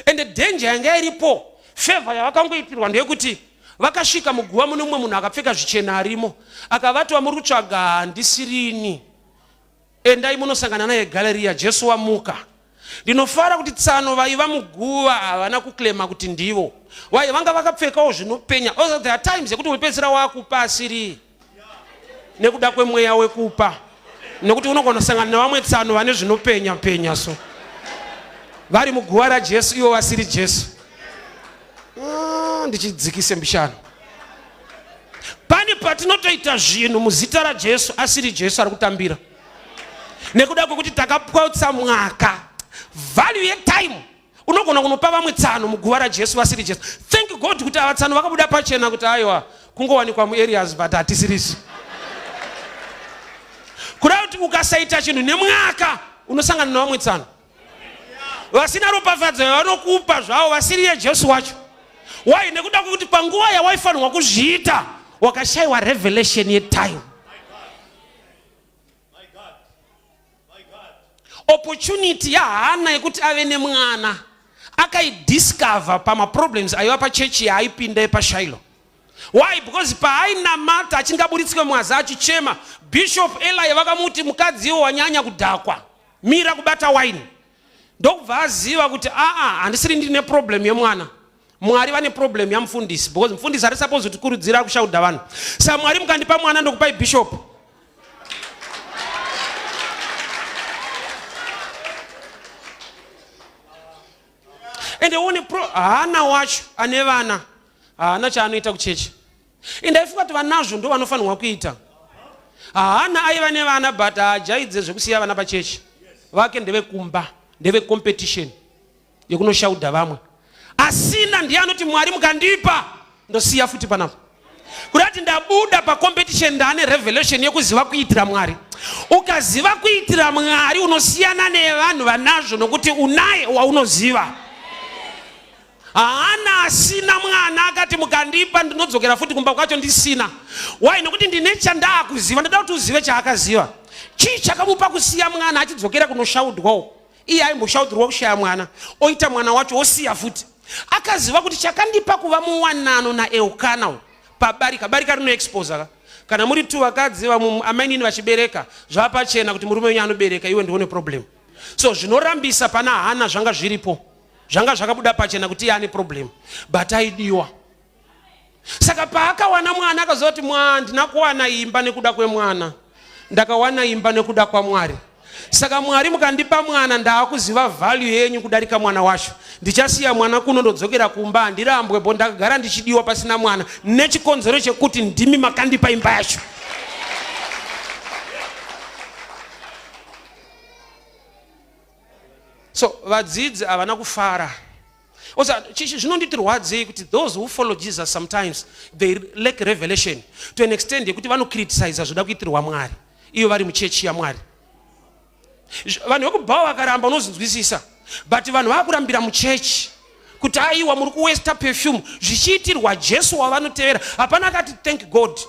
And danger yanga iripo, favor yavakangoitirwa ndeyekuti vakasvika muguva mune mumwe munhu akapfeka zvichena arimo, akavati wamuri kutsvaga handisirini, endai munosangana naye Galeriya, Jesu wamuka. Ndinofara kuti tsano vaiva muguva havana kuklema kuti ndivo wai, vanga vakapfekawo zvinopenya. Also there are times yekuti unopedzisira wakupa asiri nekuda kwemweya wekupa, nekuti unogona kusangana nevamwe tsano vane zvinopenya penya, so vari muguva raJesu ivo vasiri Jesu. Ndichidzikise mbishana, pane patinotoita zvinhu muzita raJesu asiri Jesu ari kutambira, nekuda kwekuti takapwautsa mwaka, value yetime. Unogona kunopa vamwe tsano muguva raJesu vasiri Jesu. Thank God kuti ava tsano vakabuda pachena kuti aiwa, kungowanikwa muareas but hatisirisi. Kuda kuti ukasaita chinhu nemwaka unosangana nevamwe tsano vasina ropafadzo yavanokupa zvavo vasiri yeJesu wacho. Why? Nekuda kwekuti panguva yawaifanirwa kuzviita wakashayiwa revelation yetime. Opportunity yaHana yekuti ave nemwana akaidiscover pamaproblems aiva pachechi yaaipinda yepaShailo. Why? Because paainamata achingaburitswe mwaza achichema, Bishop Eli vakamuti mukadzi iwo wanyanya kudhakwa, mira kubata waini. Ndokubva aziva kuti aa, handisiri ndine problem yemwana, Mwari vane problem yamufundisi, because mufundisi ari supposed kuti kurudzira kushaudha vanhu. Sa Mwari mukandipa mwana ndokupai bishop. Ende uone haana wacho ane vana haana chaanoita kuchechi. Ende aifunga kuti vanazvo ndo vanofanirwa kuita. Haana aiva nevana but haajaidze zvekusiya vana pachechi. Vake ndevekumba, ndevecompetition yekunoshaudha vamwe. Asina ndiye anoti Mwari mukandipa ndosiya futi panapa. Kuda kuti ndabuda pacompetition, ndaane revelation yekuziva kuitira Mwari. Ukaziva kuitira Mwari unosiyana nevanhu vanazvo, nokuti unaye waunoziva. Haana asina mwana akati mukandipa ndinodzokera futi kumba kwacho ndisina. Why? Nokuti ndine chandaakuziva, ndoda kuti uzive chaakaziva. Chii chakamupa kusiya mwana achidzokera kunoshaudwawo? Iye aimboshaudhirwa kushaya mwana, oita mwana wacho osiya futi. Akaziva kuti chakandipa kuva muwanano naElkana uyu pabarika. Barika rinoexposa ka. Kana muri tu vakadzi vamwe amainini vachibereka, zvava pachena kuti murume wenyu anobereka, iwe ndione problem. So zvinorambisa pana Hana zvanga zviripo, zvanga zvakabuda pachena kuti iye ane problem, but aidiwa. Saka paakawana mwana akaziva kuti handina kuwana imba nekuda kwemwana, ndakawana imba nekuda kwaMwari. Saka Mwari mukandipa mwana ndaakuziva value yenyu kudarika mwana wacho. Ndichasiya mwana kuno ndodzokera kumba, handirambwe bo ndakagara ndichidiwa pasina mwana nechikonzero chekuti ndimi makandipa imba yacho. So vadzidzi havana kufara. Also, zvinonditirwadzei kuti those who follow Jesus sometimes they lack revelation to an extent yekuti vanocriticize zvoda kuitirwa Mwari iyo vari muchechi yaMwari. Vanhu vekubhawa vakaramba unozinzwisisa, but vanhu vakurambira muchechi kuti aiwa muri kuwesta perfume zvichiitirwa Jesu wavanotevera. Hapana akati thank God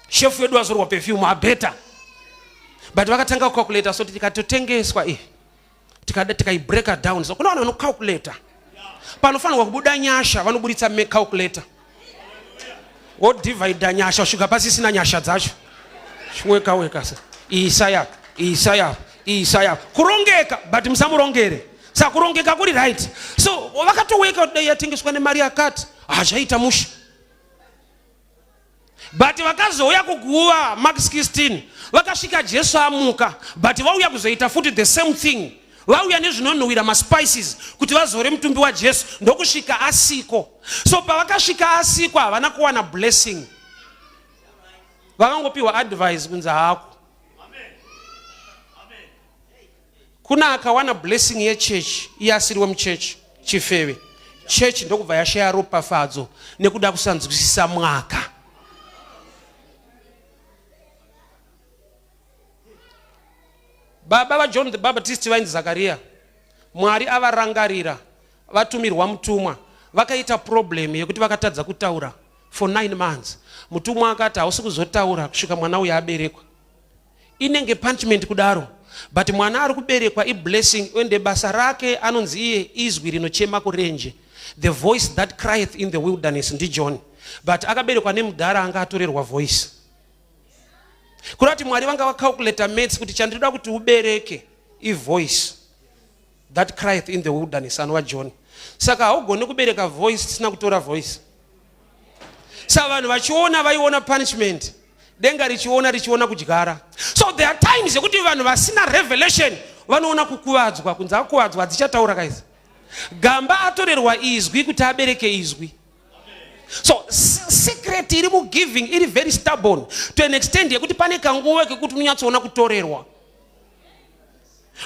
shefu wedu azorwa perfume abeta, but vakatanga kucalculata so tikatotengeswa tikada tikaibreaka down. So kuna vanhu vanocalculata panofanirwa kubuda nyasha, vanoburitsa calculator wodivhaidha nyasha kusvika pasisina nyasha dzacho, chiweka weka sa isa yapa, isa yapa, isa yapa, kurongeka, but musamurongere. Saka kurongeka kuri right. So vakatoweka kuti dai yatengeswa nemari yakati, hazvaita mushe. But vakazouya kuguva Mark 16 vakasvika Jesu amuka, but vauya kuzoita futi the same thing. Vauya nezvinonhuwira maspices kuti vazore mutumbi waJesu, ndokusvika asiko. So pavakasvika asiko havana kuwana blessing, vakangopiwa advice kunzi hako. Kuna akawana blessing yechurch iye asiri wemuchurch, chifeve. Church ndokubva yashaya ropafadzo nekuda kusanzwisisa mwaka. Baba vaJohn the Baptist vainzi Zakaria. Mwari avarangarira, vatumirwa mutumwa, vakaita problem yekuti vakatadza kutaura for 9 months. Mutumwa akati hausi kuzotaura kusvika mwana uyu aberekwa. Inenge punishment kudaro, but mwana ari kuberekwa iblessing, ende basa rake anonzi iye izwi rinochema kurenje, the voice that crieth in the wilderness ndiJohn. But akaberekwa nemudhara anga atorerwa voice. Kurati Mwari vanga vacalculata maths kuti chandinoda kuti ubereke ivoice that crieth in the wilderness, anova John. Saka haugoni kubereka voice tisina kutora voice. Saka vanhu vachiona vaiona punishment, denga richiona richiona kudyara. So there are times yekuti vanhu vasina revelation vanoona kukuvadzwa, kunzi akuvadzwa hadzichataura kaisi. Gamba atorerwa izwi kuti abereke izwi. So secret iri mugiving iri very stubborn to an extent yekuti pane kanguva kekuti unonyatsoona kutorerwa.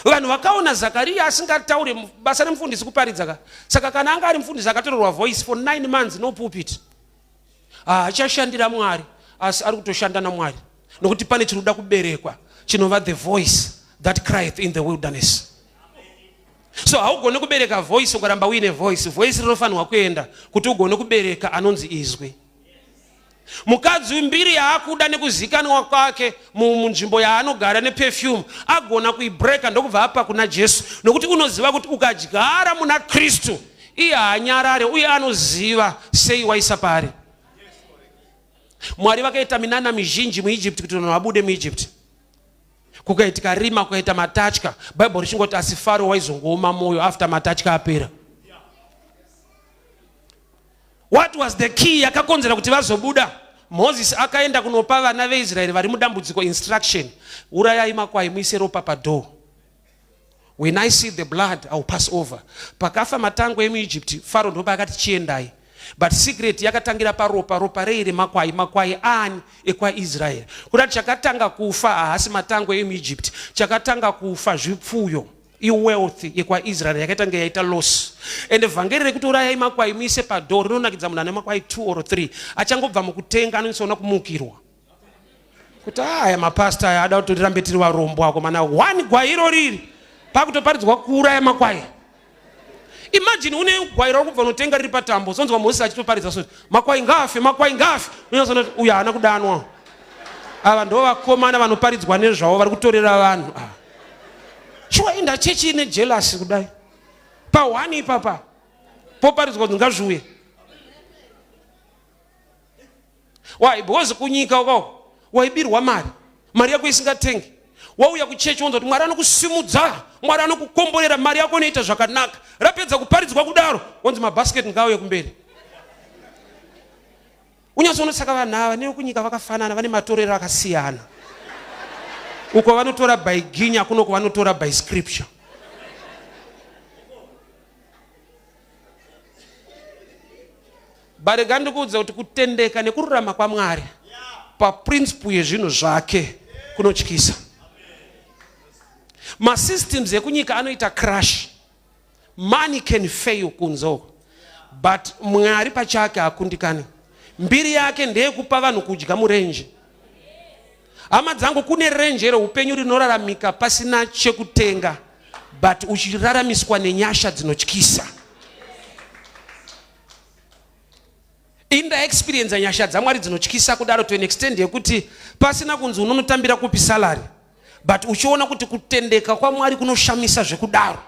Vanhu vakaona Zakaria asingataure, basa remufundisi kuparidza ka. Saka kana anga ari mufundisi akatorerwa voice for 9 months no pulpit, haachashandira Mwari, asi ari kutoshanda naMwari, nokuti pane chinoda kuberekwa chinova the voice that crieth in the wilderness. So haugoni kubereka voice ukaramba uine voice. Voice rinofanirwa kuenda kuti ugone kubereka anonzi izwi. Mukadzi mbiri yaakuda nekuzikanwa kwake munzvimbo yaanogara neperfume, agona kuibreka ndokubva apa kuna Jesu, nokuti unoziva kuti ukadyara muna Kristu iye haanyarare, uye anoziva sei waisa paari. Mwari vakaita minana mizhinji muEgypt kuti vanhu vabude muEgypt. Kukaitika rima, kukaita matatya, Bible richingoti asi Faro waizongooma moyo after matatya apera. What was the key yakakonzera kuti vazobuda? Moses akaenda kunopa vana veIsraeri vari mudambudziko instruction: urayai makwai muise ropa padoor. When I see the blood, I will pass over. Pakafa matango emuEgypt, Faro ndopa akati chiendai. But secret yakatangira paropa, ropa rei remakwai, makwai ani ekwaIsraeri. Kuda chakatanga kufa haasi matango emuEgypt, chakatanga kufa zvipfuyo. Iwealth yekwaIsraeri yakaita nge yaita loss. And vhangeri rekuti urayai makwai muise padoor rinonakidza munhu ane makwai 2 or 3 achangobva mukutenga, anonyatsoona kumukirwa kuti aya mapasta aya ada kuti tirambe tiri varombo akomana. One gwai iro riri pakutoparidzwa kuuraya makwai. Imagine une gwai rari kubva unotenga riri patambo, sonzwa Moses achitoparidza so makwai ngaafe, makwai ngaafe. Unyatsoona kuti uyu haana kudanwa. Ava ndo vakomana vanoparidzwa nezvavo vari kutorera vanhu. Shuwa inda chechi ine jealous kudai pahwani ipapa poparidzwa kuti ngazviuye. Why? Because kunyika ukako waibirwa mari, mari yako isingatengi. Wauya kuchechi wonzwa kuti Mwari anokusimudza, Mwari anokukomborera, mari yako inoita zvakanaka. Rapedza kuparidzwa kudaro wonzi mabhasiketi ngaauye kumberi. Unyatsoona saka vanhu ava nevekunyika vakafanana, vane matorero akasiyana. Uko vanotora by ginya, kunoko vanotora by scripture. Barega ndikuudza kuti kutendeka nekururama kwaMwari paprinciple yezvinhu zvake kunotyisa. Masystems ekunyika anoita crash. Money can fail kunze uko, but Mwari pachake hakundikani. Mbiri yake ndeyekupa vanhu kudya murenje. Hama dzangu, kune renje reupenyu rinoraramika pasina chekutenga, but uchiraramiswa nenyasha dzinotyisa. Inda experience nyasha dzaMwari dzinotyisa kudaro to an extent yekuti pasina kunzi unonotambira kupi salary, but uchiona kuti kutendeka kwaMwari kunoshamisa zvekudaro.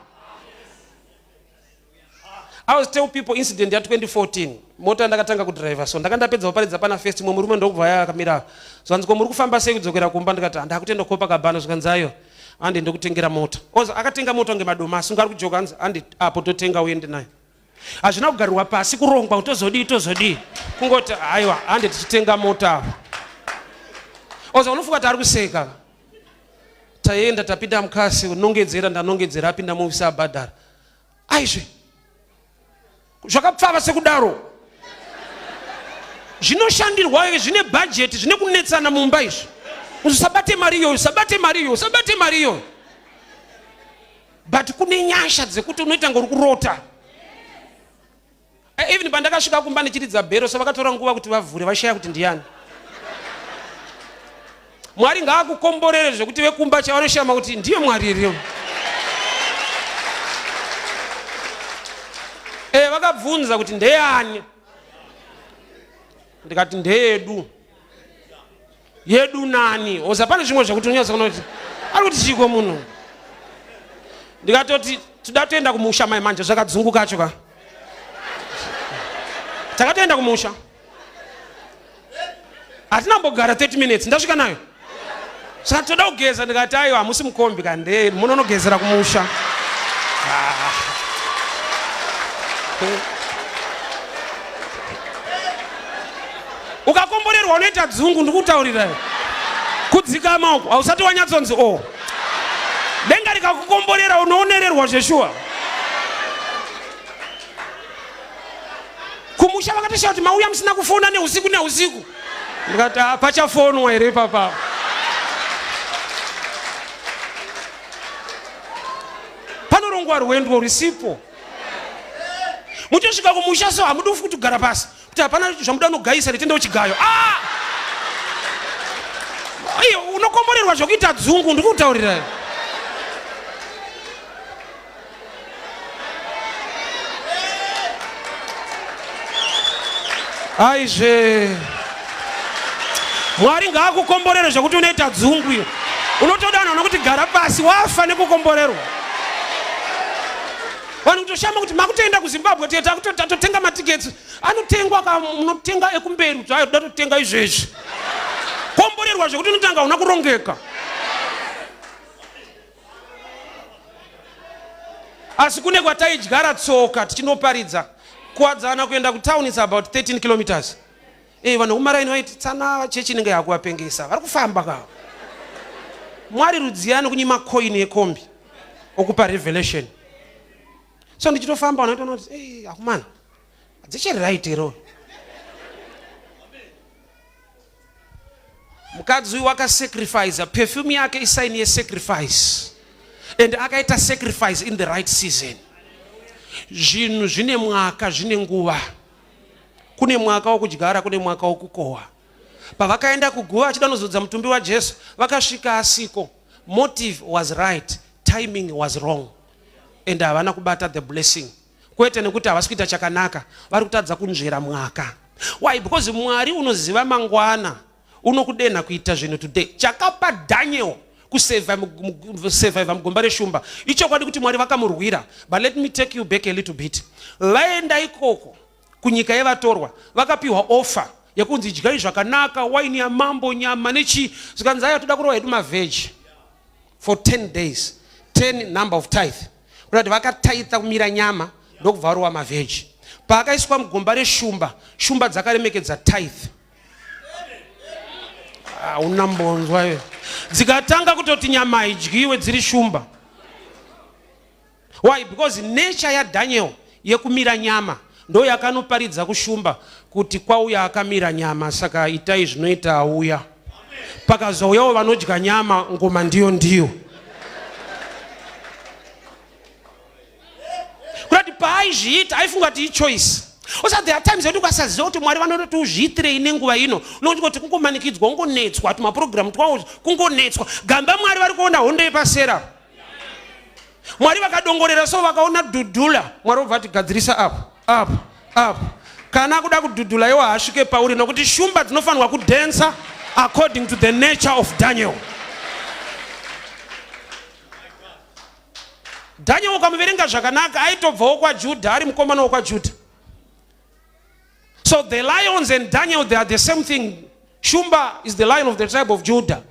I was tell people incident ya 2014 mota ndakatanga kudriver, so ndakandapedza kuparidza pana first, mumwe murume ndokubva akamira. Zvanzi, ko muri kufamba sei kudzokera kumba? Ndikati handakutenda Copacabana. Zvikanzi ayo Hande ndokutengera mota. Oza akatenga mota kunge madomasi, unga ari kujoka hanzi hande apo totenga uende nayo. Hazvina kugarirwa pasi kurongwa kuti tozodii tozodii. Kungoti haiwa hande tichitenga mota apo. Oza unofunga kuti ari kuseka. Taenda tapinda mukasi nongedzera ndanongedzera apinda muofisi abhadhara. Aizve zvakapfava sekudaro zvinoshandirwa zvine bhajeti zvine kunetsana mumba izvi usabate mari iyoyo usabate mari iyoyo usabate mari iyoyo but kune nyasha dzekuti unoita ngori kurota eh, even pandakasvika kumba ndichiridza bhero so vakatora nguva kuti vavhure vashaya kuti ndiyani Mwari ngaakukomborere zvekuti vekumba chavanoshama kuti ndiye Mwari here. Eh, vakabvunza kuti ndeyani, ndikati ndeyedu. Yedu nani? Oza pane zvimwe zvekuti unyatsa kuona kuti ari kuti chiiko munhu. Ndikatoti toda toenda kumusha mai manje zvakadzunguka acho ka. Takatoenda kumusha. Hatina kumbogara 30 minutes ndasvika nayo. Saka toda kugeza ndikati aiwa hamusi mukombi kande munonogezera kumusha. Ah. Ukakomborerwa unoita dzungu ndikutaurira. Kudzikama uko hausati wanyatsonzi o. Oh. Denga rikakukomborera unoonererwa zveshuwa. Kumusha vakatoshaya kuti mauya musina kufona neusiku neusiku. Ndikati ah, pachafonwa here ipapa. Panorongwa rwendo risipo. Muchosvika kumusha so hamudi kuti kugara pasi kuti hapana zvamuda unogaisa netenda uchigayo. Ah! Iyo unokomborerwa zvokuita dzungu ndikutaurirai. Aizve Mwari ngaakukomborere zvekuti unoita dzungu iyo. Unotoda vanhu vanokuti gara pasi wafa nekukomborerwa. Vanhu kutoshama kuti makutoenda kuZimbabwe tiye tatotenga matiketsi anotengwa ka munotenga ekumberi kuti ayo toda totenga izvezvi. Komborerwa zvekuti unotanga una kurongeka. Asi kune kwataidyara tsoka tichinoparidza. Kuwadzana kuenda kutown is about 13 kilometers. Eh, vanhu vekumaraini vaiti tsana chechi inenge yakuvapengesa. Vari kufamba ka. Mwari rudziyani kunyima coin yekombi okupa revelation. So ndichitofamba vanhu vaitoona kuti eh akumana. Dzichiri right here? Mukadzi uyu wakasacrifice perfume yake isaini yesacrifice and akaita sacrifice in the right season. Zvinhu zvine mwaka zvine nguva. Kune mwaka wokudyara, kune mwaka wokukohwa. Pavakaenda kuguva achida nozodza mutumbi waJesu, vakasvika asiko. Motive was right, timing was wrong and havana kubata the blessing. Kwete nekuti havasi kuita chakanaka, vari kutadza kunzvera mwaka. Why? Because Mwari unoziva mangwana, unokudenha kuita zvinhu today. Chakapa Daniel kusurvive mugomba reshumba ichokwadi kuti Mwari vakamurwira, but let me take you back a little bit. Vaenda ikoko kunyika yevatorwa vakapiwa offer yekunzi idyai zvakanaka, waini yamambo, nyama nechii, zvikanzi aya toda kurova hedu mavheji for 10 days, 10 number of tithe, kuda kuti vakataitha kumira nyama ndokubva varowa mavheji. Paakaiswa mugomba reshumba, shumba dzakaremekedza tithe. Hauna mbonzwa iwe. Dzikatanga kutoti nyama haidyiwe dziri shumba. Why? Because nature yaDaniel yekumira nyama ndo yakanoparidza kushumba kuti kwauya akamira nyama, saka itai zvinoita auya. Pakazouyawo vanodya nyama, ngoma ndiyo ndiyo. Kurati paaizviita aifunga kuti ichoice. Osa there are times yekuti ukasaziva kuti Mwari vanoda kuti uzviitirei nenguva ino, unoti kuti kungomanikidzwa, ungonetswa, tumapurogiramu twawo kungonetswa. Gamba Mwari vari kuona hondo yepasera. Mwari vakadongorera so vakaona dhudhula, Mwari obva ati gadzirisa apo apo apo. Kana akuda kudhudhula iwo haasvike pauri, nokuti shumba dzinofanirwa kudhensa according to the nature of Daniel. Daniel ukamuverenga zvakanaka aitobvawo kwaJudha, ari mukomana wokwaJudha. So the lions and Daniel, they are the same thing. Shumba is the lion of the tribe of Judah.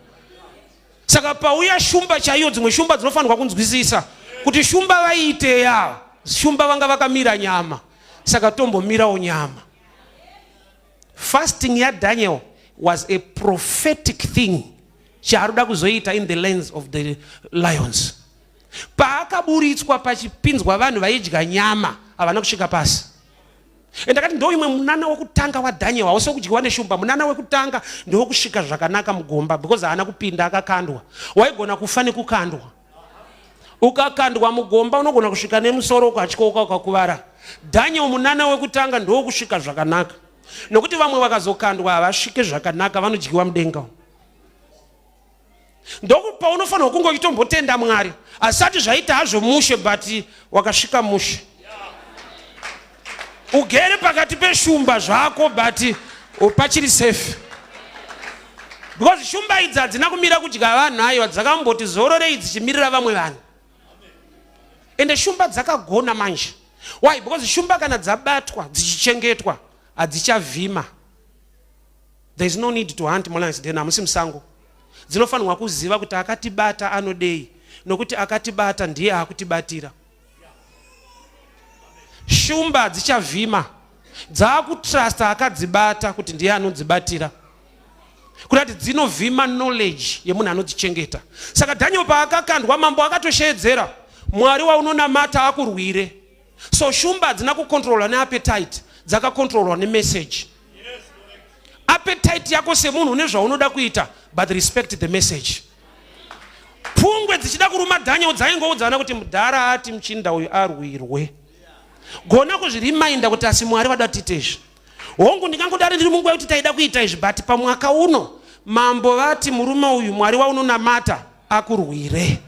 Saka Saka pauya shumba chaiyo, dzimwe shumba dzinofanirwa kunzwisisa kuti shumba vaiiteya, shumba vanga vakamira nyama, saka tombomirawo nyama. Fasting yaDaniel was a prophetic thing chaari kuda kuzoita in the lands of the lions. Paakaburitswa pachipinzwa vanhu vaidya nyama, havana kusvika pasi. Ndakati ndo imwe munana wekutanga waDaniel hausi wekudyiwa neshumba. Munana wekutanga ndewekusvika zvakanaka mugomba, because haana kupinda akakandwa. Waigona kufa nekukandwa. Ukakandwa mugomba unogona kusvika nemusoro ukatyoka ukakuvara. Daniel munana wekutanga ndewekusvika zvakanaka, nokuti vamwe vakazokandwa havasvike zvakanaka, vanodyiwa mudenga. Ndokupa unofanirwa kunge uchitombotenda Mwari, asati zvaita hazvo mushe, but wakasvika mushe. Ugere pakati peshumba zvako, but pachiri safe, because shumba idzi hadzina kumira kudya vanhu, aiwa, dzakamboti zororei dzichimirira vamwe vanhu. Ende shumba dzakagona manje. Why? Because shumba kana dzabatwa dzichichengetwa hadzichavhima. There is no need to hunt mulions den, hamusi musango. Dzinofanirwa kuziva kuti akatibata anodei, nokuti akatibata ndiye akutibatira. Shumba dzichavhima, dzaakutrusta akadzibata kuti ndiye anodzibatira, kurati dzinovhima knowledge yemunhu anodzichengeta. Saka Daniel paakakandwa, mambo akatosheedzera, "Mwari waunonamata akurwire." So shumba hadzina kucontrolwa neappetite, dzakacontrolwa nemessage. Appetite yako semunhu une zvaunoda kuita, but respect the message. Pungwe dzichida kuruma Daniel, dzaingoudzana kuti mudhara ati muchinda uyu arwirwe. Gona kuzvirimainda kuti asi Mwari vada tiite izvi. Hongu, ndingangodari ndiri munguva yekuti taida kuita izvi, but pamwaka uno mambo vati murume uyu, Mwari waunonamata akurwire.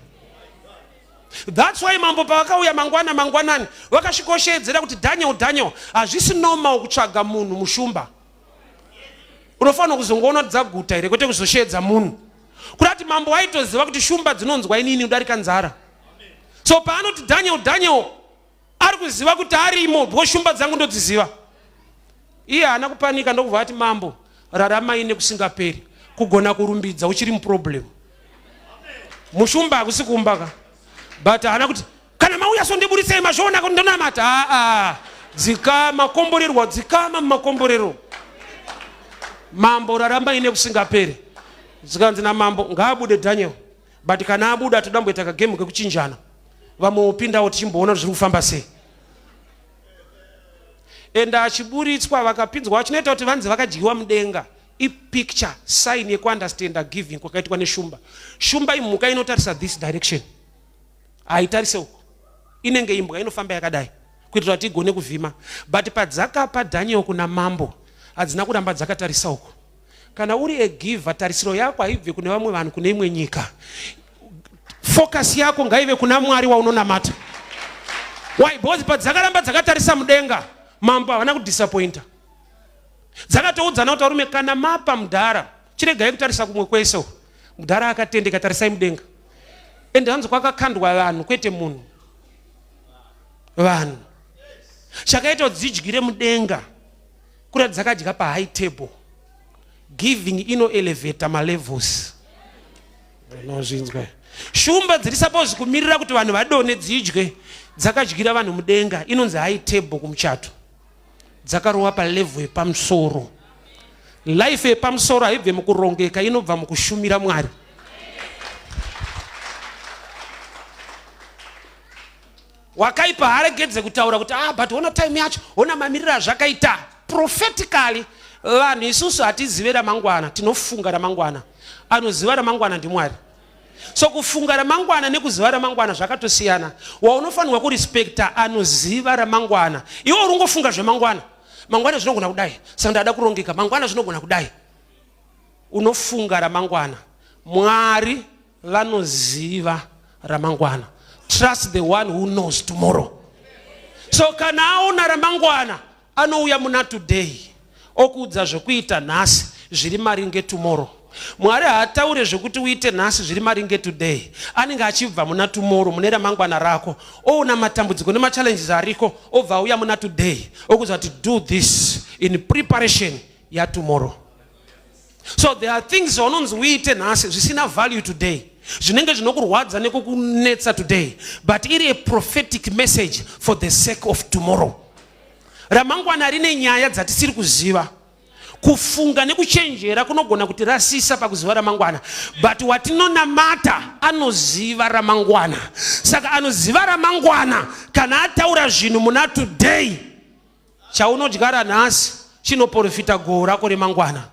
That's why mambo pavakauya mangwana mangwanani vakasvikosheedzera kuti, "Daniel, Daniel." Hazvisi normal kutsvaga munhu mushumba. Unofanira kuzongoona kuti dzaguta here, kwete kuzosheedza munhu. Kurati mambo waitoziva kuti shumba dzinonzwa inini kudarika nzara. So paanoti, "Daniel, Daniel," ari kuziva kuti arimo, because shumba dzangu ndodziziva. Iye haana kupanika, ndokubva ati, "Mambo, raramai nekusingaperi." Kugona kurumbidza uchiri muproblem. Mushumba hakusi kumba ka, but haana kuti, "Kana mauya so ndiburitsei, mazviona kuti ndonamata." Aa, dzikama, komborerwa, dzikama mumakomborero. "Mambo, raramai nekusingaperi." Zikanzi namambo, "Ngaabude Daniel, but kana abuda todamboita kagame kekuchinjana, vamwe wopindawo, tichimboona kuti zviri kufamba sei." Ende achiburitswa vakapinzwa, chinoita kuti vanzi vakadyiwa mudenga ipicture sign yekuunderstanda giving kwakaitwa neshumba. Shumba imhuka inotarisa this direction, haitarise uko. Inenge imbwa inofamba yakadai kuitira kuti igone kuvhima. But padzakapa Daniel kuna mambo, hadzina kuramba dzakatarisa uko. Kana uri a giver, tarisiro yako haibve kune vamwe vanhu, kune imwe nyika. Focus yako ngaive kuna Mwari waunonamata. Why? Because padzakaramba dzakatarisa mudenga, mambo havana kudisappointa. Dzakatoudzana kuti, "Varume, kana mapa mudhara, chiregai kutarisa kumwe kwese uku. Mudhara akatendeka, tarisai mudenga." Ende hanzi kwakakandwa vanhu, kwete munhu, vanhu. Chakaita kuti dzidyire mudenga kuratidza dzakadya pahigh table. Giving inoelevata malevels. Unozvinzwa, shumba dziri suppose kumirira kuti vanhu vadone dzidye, dzakadyira vanhu mudenga. Inonzi high table kumuchato. Dzakarova palevel yepamusoro. Life yepamusoro haibve mukurongeka, inobva mukushumira Mwari. Wakaipa haaregedze kutaura kuti, "Ah, but ona time yacho, ona mamiriro azvakaita." Prophetically, vanhu isusu hatizive ramangwana, tinofunga ramangwana. Anoziva ramangwana ndiMwari. So kufunga ramangwana nekuziva ramangwana zvakatosiyana. Waunofanirwa kurespekta anoziva ramangwana. Iwe uri ungofunga zvemangwana. Mangwana zvinogona kudai, saka ndada kurongeka. Mangwana zvinogona kudai. Unofunga ramangwana, Mwari vanoziva ramangwana. Trust the one who knows tomorrow. So kana aona ramangwana, anouya muna today okuudza zvekuita nhasi zviri maringe tomorrow. Mwari haataure zvekuti uite nhasi zviri maringe today. Anenge achibva muna tomorrow, mune ramangwana rako, oona matambudziko nemachallenges ariko, obva auya muna today okuudza kuti, "Do this in preparation yatomorrow." So there are things zvaunonzi uite nhasi zvisina value today. Zvinenge zvinokurwadza nekukunetsa today, but iri a prophetic message for the sake of tomorrow. Ramangwana rine nyaya dzatisiri kuziva. Kufunga nekuchenjera kunogona kutirasisa pakuziva ramangwana, but watinonamata anoziva ramangwana. Saka anoziva ramangwana kana ataura zvinhu muna today, chaunodyara nhasi chinoprofita goho rako remangwana.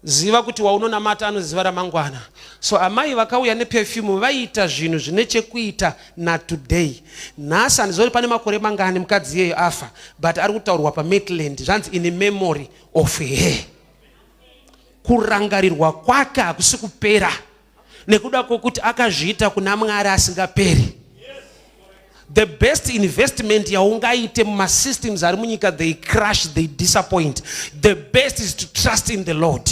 Ziva kuti waunonamata anoziva ramangwana. So amai vakauya neperfume vaiita zvinhu zvine chekuita natoday. Nhasi handiziva kuti pane makore mangani mukadzi iyeyo afa, but ari kutaurwa paMaitland zvanzi in memory of her. Kurangarirwa kwake hakusi kupera nekuda kwokuti akazviita kuna Mwari asingaperi. The best investment yaungaite mumasystems ari munyika, they crash, they disappoint. The best is to trust in the Lord.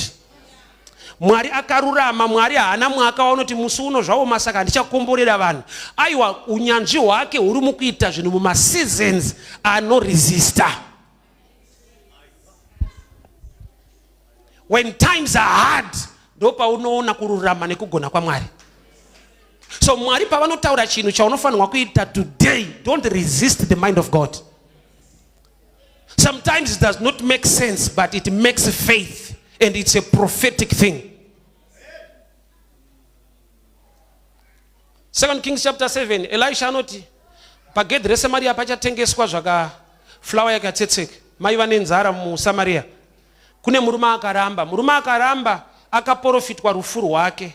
Mwari akarurama. Mwari haana mwaka waunoti musi uno zvaoma saka handichakomborera vanhu. Aiwa, unyanzvi hwake huri mukuita zvinhu mumaseasons anoresista. When times are hard, ndopaunoona kururama nekugona kwaMwari. So Mwari pavanotaura chinhu chaunofanirwa kuita today, don't resist the mind of God. Sometimes it does not make sense, but it makes faith, and it's a prophetic thing. 2 Kings chapter 7, Elisha anoti pagedhi reSamaria pachatengeswa zvaka flour yakatsetseka. Maiva nenzara muSamaria. Kune murume akaramba. Murume akaramba akaprofitwa rufu rwake.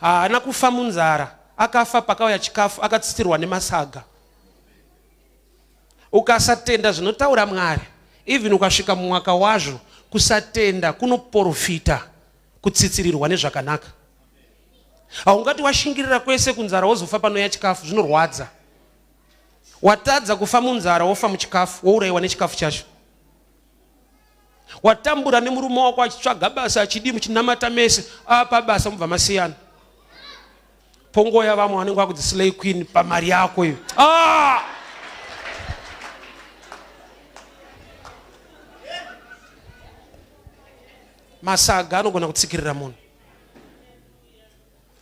Haana kufa munzara, akafa pakauya chikafu, akatsitirwa nemasaga. Ukasatenda zvinotaura Mwari, even ukasvika mumwaka wazvo, kusatenda kunoprofita kutsitsirirwa nezvakanaka. Haungati washingirira kwese kunzara wozofa panouya chikafu, zvinorwadza. Watadza kufa munzara wofa muchikafu, wourayiwa nechikafu chacho. Watambura nemurume wako achitsvaga basa achidii, muchinamata mese, apa basa mubva masiyana. Pongoya vamwe vanenge vakudzi slay queen pamari yako iyo. Masaga anogona kutsikirira munhu.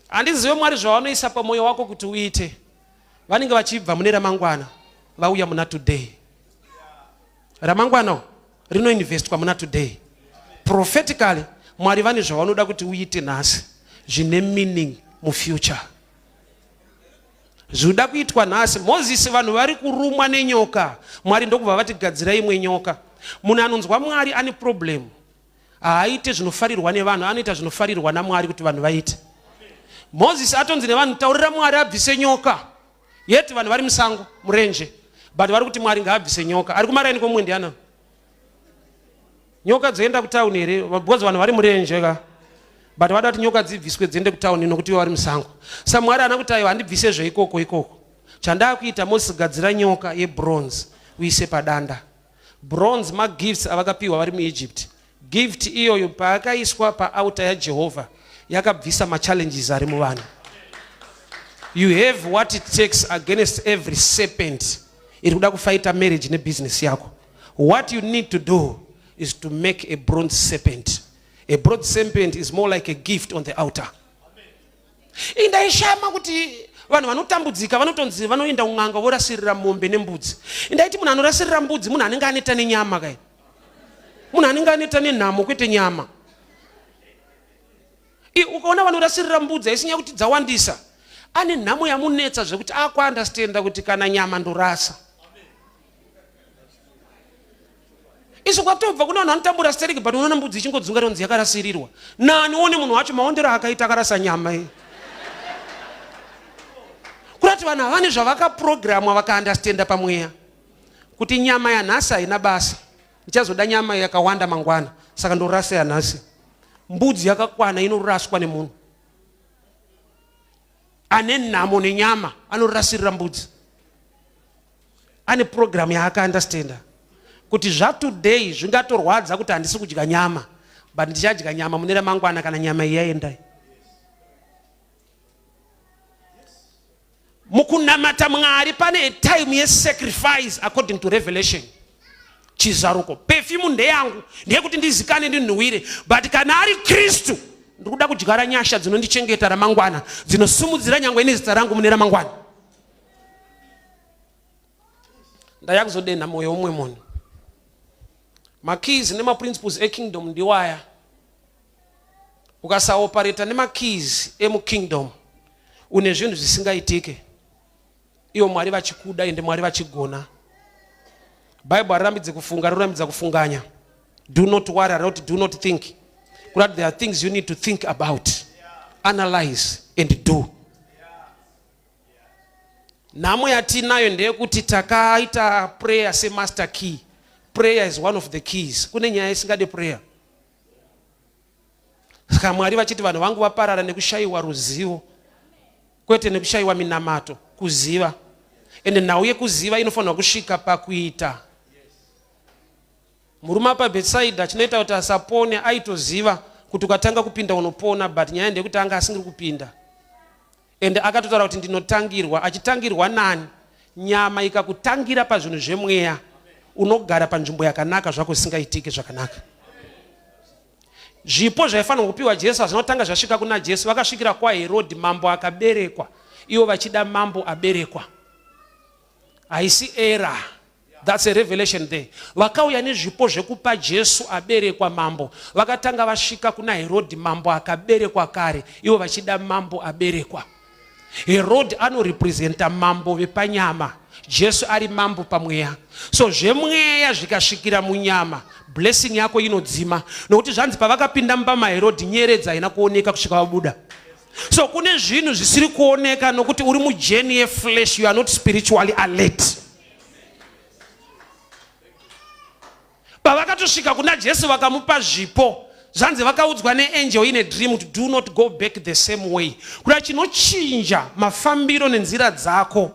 Handizive Mwari zvavanoisa pamwoyo wako kuti uite. Vanenge vachibva mune ramangwana vauya muna today. Ramangwana rinoinvestwa muna today. Prophetically, Mwari vane zvavanoda kuti uite nhasi zvine meaning mufuture. Zvinoda kuitwa nhasi. Mozisi, vanhu vari kurumwa nenyoka, Mwari ndokubva vati gadzira imwe nyoka. Munhu anonzwa Mwari ane problem. Haaite zvinofarirwa nevanhu, anoita zvinofarirwa naMwari kuti vanhu vaite. Mozisi atonzi nevanhu taurira Mwari abvise nyoka. Yet vanhu vari musango, murenje. But vari kuti Mwari ngaabvise nyoka. Ari kumaraini kwomumwe ndiana? Nyoka dzoenda kutauni here? Because vanhu vari murenje ka. But vada kuti nyoka dzibviswe dziende kutauni nokuti ivo vari musango. Sa Mwari haana kuti aiwa handibvise zveikoko ikoko. Chandakuita Moses, gadzira nyoka yebronze uise padanda. Bronze magifts avakapiwa vari muEgypt. Gift iyoyo paakaiswa paaltar yaJehovha yakabvisa machallenges ari muvanhu. You have what it takes against every serpent iri kuda kufaita marriage nebusiness yako. What you need to do is to make a bronze serpent. A bronze serpent is more like a gift on the altar. Indaishama kuti vanhu vanotambudzika vanotonzi vanoenda kun'anga vorasirira mombe nembudzi. Indaiti munhu anorasirira mbudzi munhu anenge aneta nenyama kai. Munhu anenge aneta nenhamo kwete nyama. Ukaona vanorasirira mbudzi haisi nyaya kuti dzawandisa. Ane nhamo yamunetsa zvekuti akuandastenda kuti kana nyama ndorasa. Isu kwatobva kune vanhu vanotambura stereki, but unoona mbudzi ichingodzunga ronzi yakarasirirwa nani. One munhu wacho maondero akaita akarasa nyama iyi. Kurati vanhu havane zvavakaprogramwa vakaandastenda pamweya kuti nyama yanhasi haina basa, ndichazoda nyama yakawanda mangwana, saka ndorasa yanhasi. Mbudzi yakakwana inoraswa nemunhu ane nhamo nenyama, anorasirira mbudzi. Ane program yaakaandastenda kuti zvatoday zvingatorwadza kuti handisi kudya nyama, but ndichadya nyama mune ramangwana kana nyama iyi yaendai. Mukunamata Mwari pane time yesacrifice according to revelation. Chizaruko. Perfume ndeyangu, ndeyekuti ndizikane ndinhuwire, but kana ari Kristu ndiri kuda kudyara nyasha dzinondichengeta ramangwana, dzinosumudzira nyangwe nezita rangu mune ramangwana. Ndaya kuzodenha mwoyo umwe munhu. Makeys nemaprinciples ekingdom ndiwaya. Ukasaopareta nemakeys emukingdom une zvinhu zvisingaitike. Ivo Mwari vachikuda ende Mwari vachigona. Bible harirambidze kufunga, rinorambidza kufunganya. Do not worry, haroti do not think. Kurati there are things you need to think about, analyze and do. Nhamo yatinayo ndeyekuti takaita prayer semaster key. Prayer is one of the keys. Kune nyaya isingade prayer. Saka Mwari vachiti vanhu vangu vaparara nekushayiwa ruzivo, kwete nekushayiwa minamato, kuziva. Ende nhau yekuziva inofanirwa kusvika pakuita. Murume apa Bethsaida chinoita kuti asapone aitoziva kuti ukatanga kupinda unopona, but nyaya ndeyekuti anga asingiri kupinda. Ende akatotaura kuti ndinotangirwa, achitangirwa nani? Nyama ikakutangira pazvinhu zvemweya, unogara panzvimbo yakanaka zvako zvisingaitike zvakanaka. Zvipo zvaifanirwa kupiwa Jesu hazvina kutanga zvasvika kuna Jesu, vakasvikira kwaHerodhi mambo akaberekwa, ivo vachida mambo aberekwa. Haisi era. That's a revelation there. Vakauya nezvipo zvekupa Jesu aberekwa mambo. Vakatanga vasvika kuna Herodi mambo akaberekwa kare, ivo vachida mambo aberekwa. Herodi anorepresenta mambo vepanyama, Jesu ari mambo pamweya. So zvemweya zvikasvikira munyama, blessing yako inodzima. Nokuti zvanzi pavakapinda mumba maHerodi nyeredzi haina kuoneka kusvika vabuda. So kune zvinhu zvisiri kuoneka nokuti uri mujeni yeflesh, you are not spiritually alert. Pavakatosvika kuna Jesu vakamupa zvipo, zvanzi vakaudzwa neangel in a dream kuti do not go back the same way. Kuda chinochinja mafambiro nenzira dzako,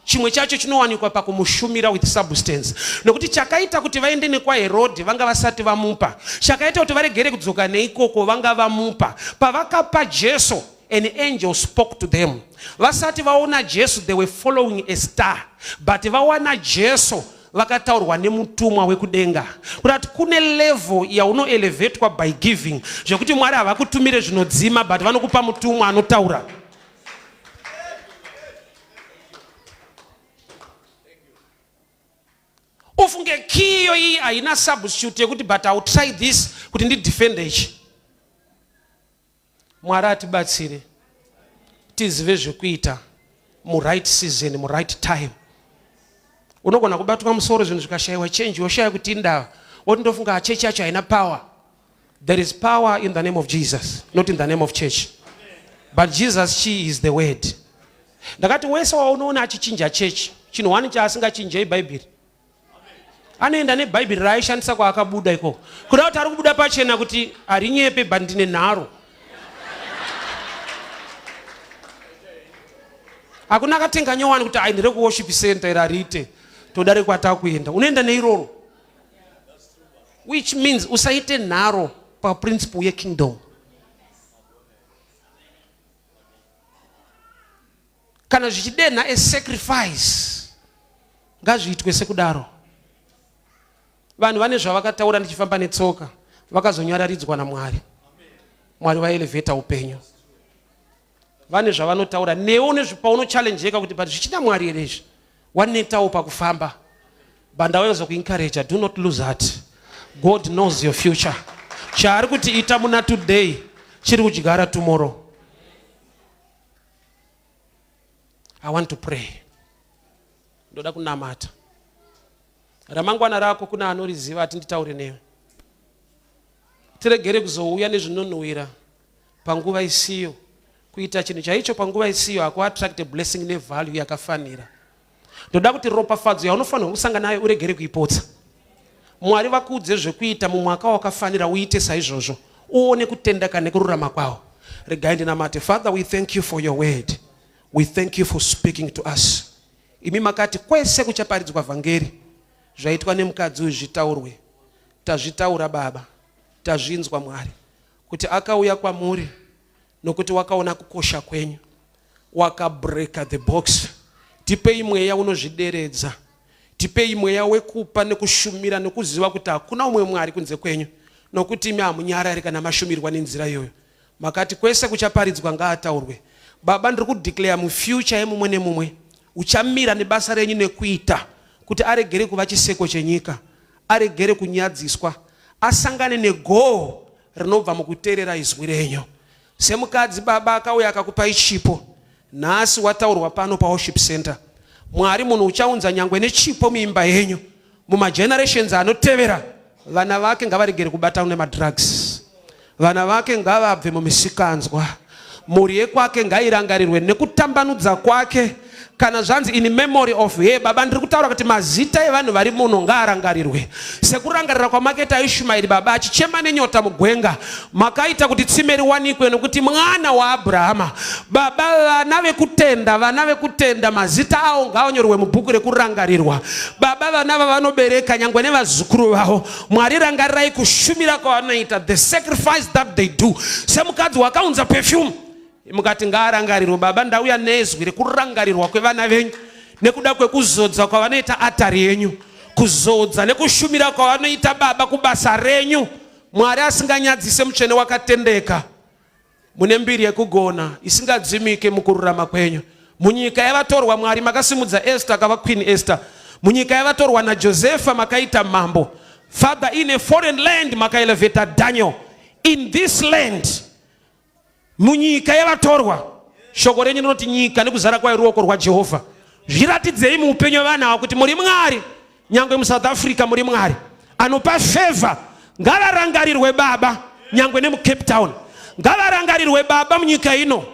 chimwe chacho chinowanikwa pakumushumira with substance. Nokuti chakaita kuti vaende nekwaHerodhi vanga vasati vamupa, chakaita kuti varegere kudzoka neikoko vanga vamupa. Pavakapa Jesu, an angel spoke to them. Vasati vaona Jesu, they were following a star, but vawana Jesu vakataurwa nemutumwa wekudenga. Kurati kune level yaunoelevetwa by giving, zvekuti Mwari havakutumire zvinodzima, but vanokupa mutumwa anotaura. Ufunge key iyo iyi haina substitute yekuti but I will try this kuti ndidefende ichi. Mwari atibatsire tizive zvekuita muright season, muright time. Unogona kubatwa musoro zvinhu zvikashayiwa change, woshaya kuti indava, woti ndofunga chechi yacho haina power. There is power in the name of Jesus, not in the name of church. But Jesus chi is the word. Ndakati wese waunoona achichinja chechi, chinhu wani chaasingachinje ibhaibheri. Anoenda nebhaibheri raaishandisa kwaakabuda ikoko. Kuda kuti ari kubuda pachena kuti harinyepe but ndine nharo. Hakuna akatenga nyowani kuti ai ndire kuworship center iri hariite. Toda rekwatakuenda. Unoenda neiroro. Which means usaite nharo paprinciple yekingdom. Kana zvichidenha a sacrifice, ngazviitwe sekudaro. Vanhu vane zvavakataura ndichifamba netsoka, vakazonyararidzwa naMwari. Mwari vaelevheta upenyu. Vane zvavanotaura newe une paunochallengeka kuti but zvichida Mwari here izvi? Wanetawo pakufamba. But ndauya kuzokuencourage, do not lose heart. God knows your future. Chaari kuti ita muna today chiri kudyara tomorrow. I want to pray. Ndoda kunamata. Ramangwana rako kuna anoriziva ati nditaure newe. Tiregere kuzouya nezvinonhuwira panguva isiyo. Kuita chinhu chaicho panguva isiyo hakuattract a blessing nevalue yakafanira. Ndoda kuti ropafadzo yaunofanirwa kusangana nayo uregere kuipotsa. Mwari vakuudze zvekuita mumwaka wakafanira uite saizvozvo. Uone kutendeka nekururama kwawo. Regai ndinamate. Father, we thank you for your word. We thank you for speaking to us. Imi makati kwese kuchaparidzwa vhangeri zvaitwa nemukadzi uyu zvitaurwe. Tazvitaura Baba. Tazvinzwa Mwari kuti akauya kwamuri nokuti wakaona kukosha kwenyu. Wakabreka the box. Tipei mweya unozvideredza. Tipei mweya wekupa nekushumira nekuziva kuti hakuna umwe Mwari kunze kwenyu, nokuti imi hamunyarari kana mashumirwa nenzira iyoyo. Makati kwese kuchaparidzwa ngaataurwe. Baba, ndiri kudeclare mufuture yemumwe nemumwe uchamira nebasa renyu nekuita kuti aregere kuva chiseko chenyika, aregere kunyadziswa, asangane negoho rinobva mukuteerera izwi renyu. Semukadzi baba akauya akakupai chipo, nhasi wataurwa pano paworship center. Mwari munhu uchaunza nyangwe nechipo muimba yenyu mumagenerations anotevera, vana vake ngavaregere kubata nemadrugs, vana vake ngavabve mumisikanzwa, mhuri yekwake ngairangarirwe nekutambanudza kwake. Kana zvanzi in memory of her, baba ndiri kutaura kuti mazita evanhu vari muno ngaarangarirwe sekurangarira kwamakaita Ishumaeri baba achichema nenyota mugwenga. Makaita kuti tsime riwanikwe nekuti mwana waAbrahama. Baba, vana vekutenda, vana vekutenda, mazita avo ngaanyorwe mubhuku rekurangarirwa. Baba, vana vavanobereka nyangwe nevazukuru vavo, Mwari rangarirai kushumira kwavanoita, the sacrifice that they do. Semukadzi wakaunza perfume mukati ngaarangarirwe, baba ndauya nezwi rekurangarirwa kwevana venyu nekuda kwekuzodza kwavanoita atari yenyu, kuzodza nekushumira kwavanoita baba kubasa renyu. Mwari asinganyadzise, mutsvene wakatendeka, mune mbiri yekugona isingadzimike mukururama kwenyu. Munyika yavatorwa Mwari makasimudza Esther akava Queen Esther. Munyika yavatorwa naJosefa makaita mambo. Father, in a foreign land makaelevata Daniel. In this land, munyika yavatorwa, shoko renyu rinoti nyika nekuzara kwayo ruoko rwaJehovha. Zviratidzei muupenyu hwevana ava kuti muri Mwari. Nyangwe muSouth Africa muri Mwari anopa favor. Ngavarangarirwe baba, nyangwe nemuCape Town ngavarangarirwe baba, munyika ino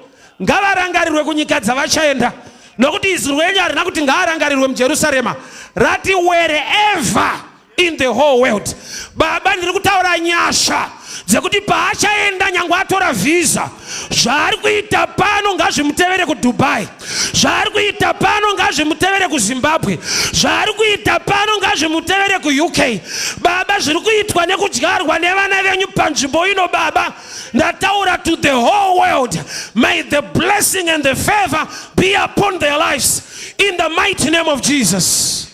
ngavarangarirwe, kunyika dzavachaenda, nokuti izwi renyu harina kuti ngaarangarirwe muJerusarema, rati wherever in the whole world. Baba, ndiri kutaura nyasha dzekuti paachaenda, nyangwe atora vhisa, zvaari kuita pano ngazvimutevere kuDubai, zvaari kuita pano ngazvimutevere kuZimbabwe, zvaari kuita pano ngazvimutevere kuUK. Baba, zviri kuitwa nekudyarwa nevana venyu panzvimbo ino, baba ndataura to the whole world, may the blessing and the favor be upon their lives in the mighty name of Jesus.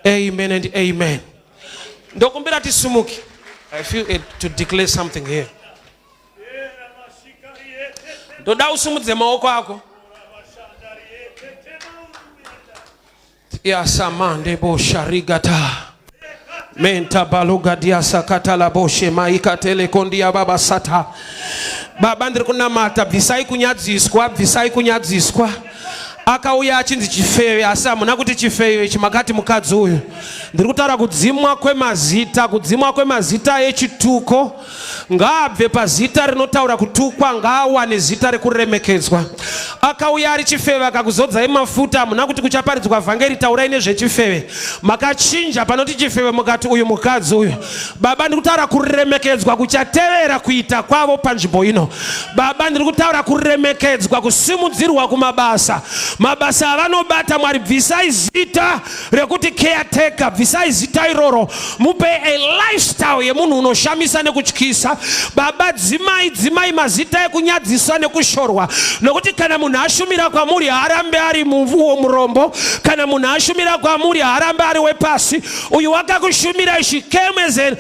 Amen and amen. Ndokumbira tisumuke. I feel it to declare something here. Ndoda usumudze maoko ako. Yasamande bosharigata menta baluga diasakatala boshe maikatele kondia baba sata. Baba, ndiri kunamata, bvisai kunyadziswa, bvisai kunyadziswa. Akauya achinzi chifeve, asi hamuna kuti chifeve ichi, makati mukadzi uyu. Ndiri kutaura kudzimwa kwemazita, kudzimwa kwemazita echituko. Ngaabve pazita rinotaura kutukwa, ngaawane zita rekuremekedzwa. Akauya ari chifeve, akakuzodzai mafuta, hamuna kuti kuchaparidzwa vhangeri taurai nezvechifeve. Makachinja panoti chifeve, mukati uyu mukadzi uyu. Baba, ndiri kutaura kuremekedzwa kuchatevera kuita kwavo panzvimbo ino. Baba, ndiri kutaura kuremekedzwa, kusimudzirwa kumabasa, mabasa avanobata. Mwari, bvisai zita rekuti caretaker, bvisai zita iroro, mupe a lifestyle yemunhu unoshamisa nekutyisa. Baba, dzimai, dzimai mazita ekunyadzisa nekushorwa, nokuti kana munhu ashumira kwamuri haarambe ari muvuwo murombo, kana munhu ashumira kwamuri haarambe ari wepasi. Uyu wakakushumira, she came as an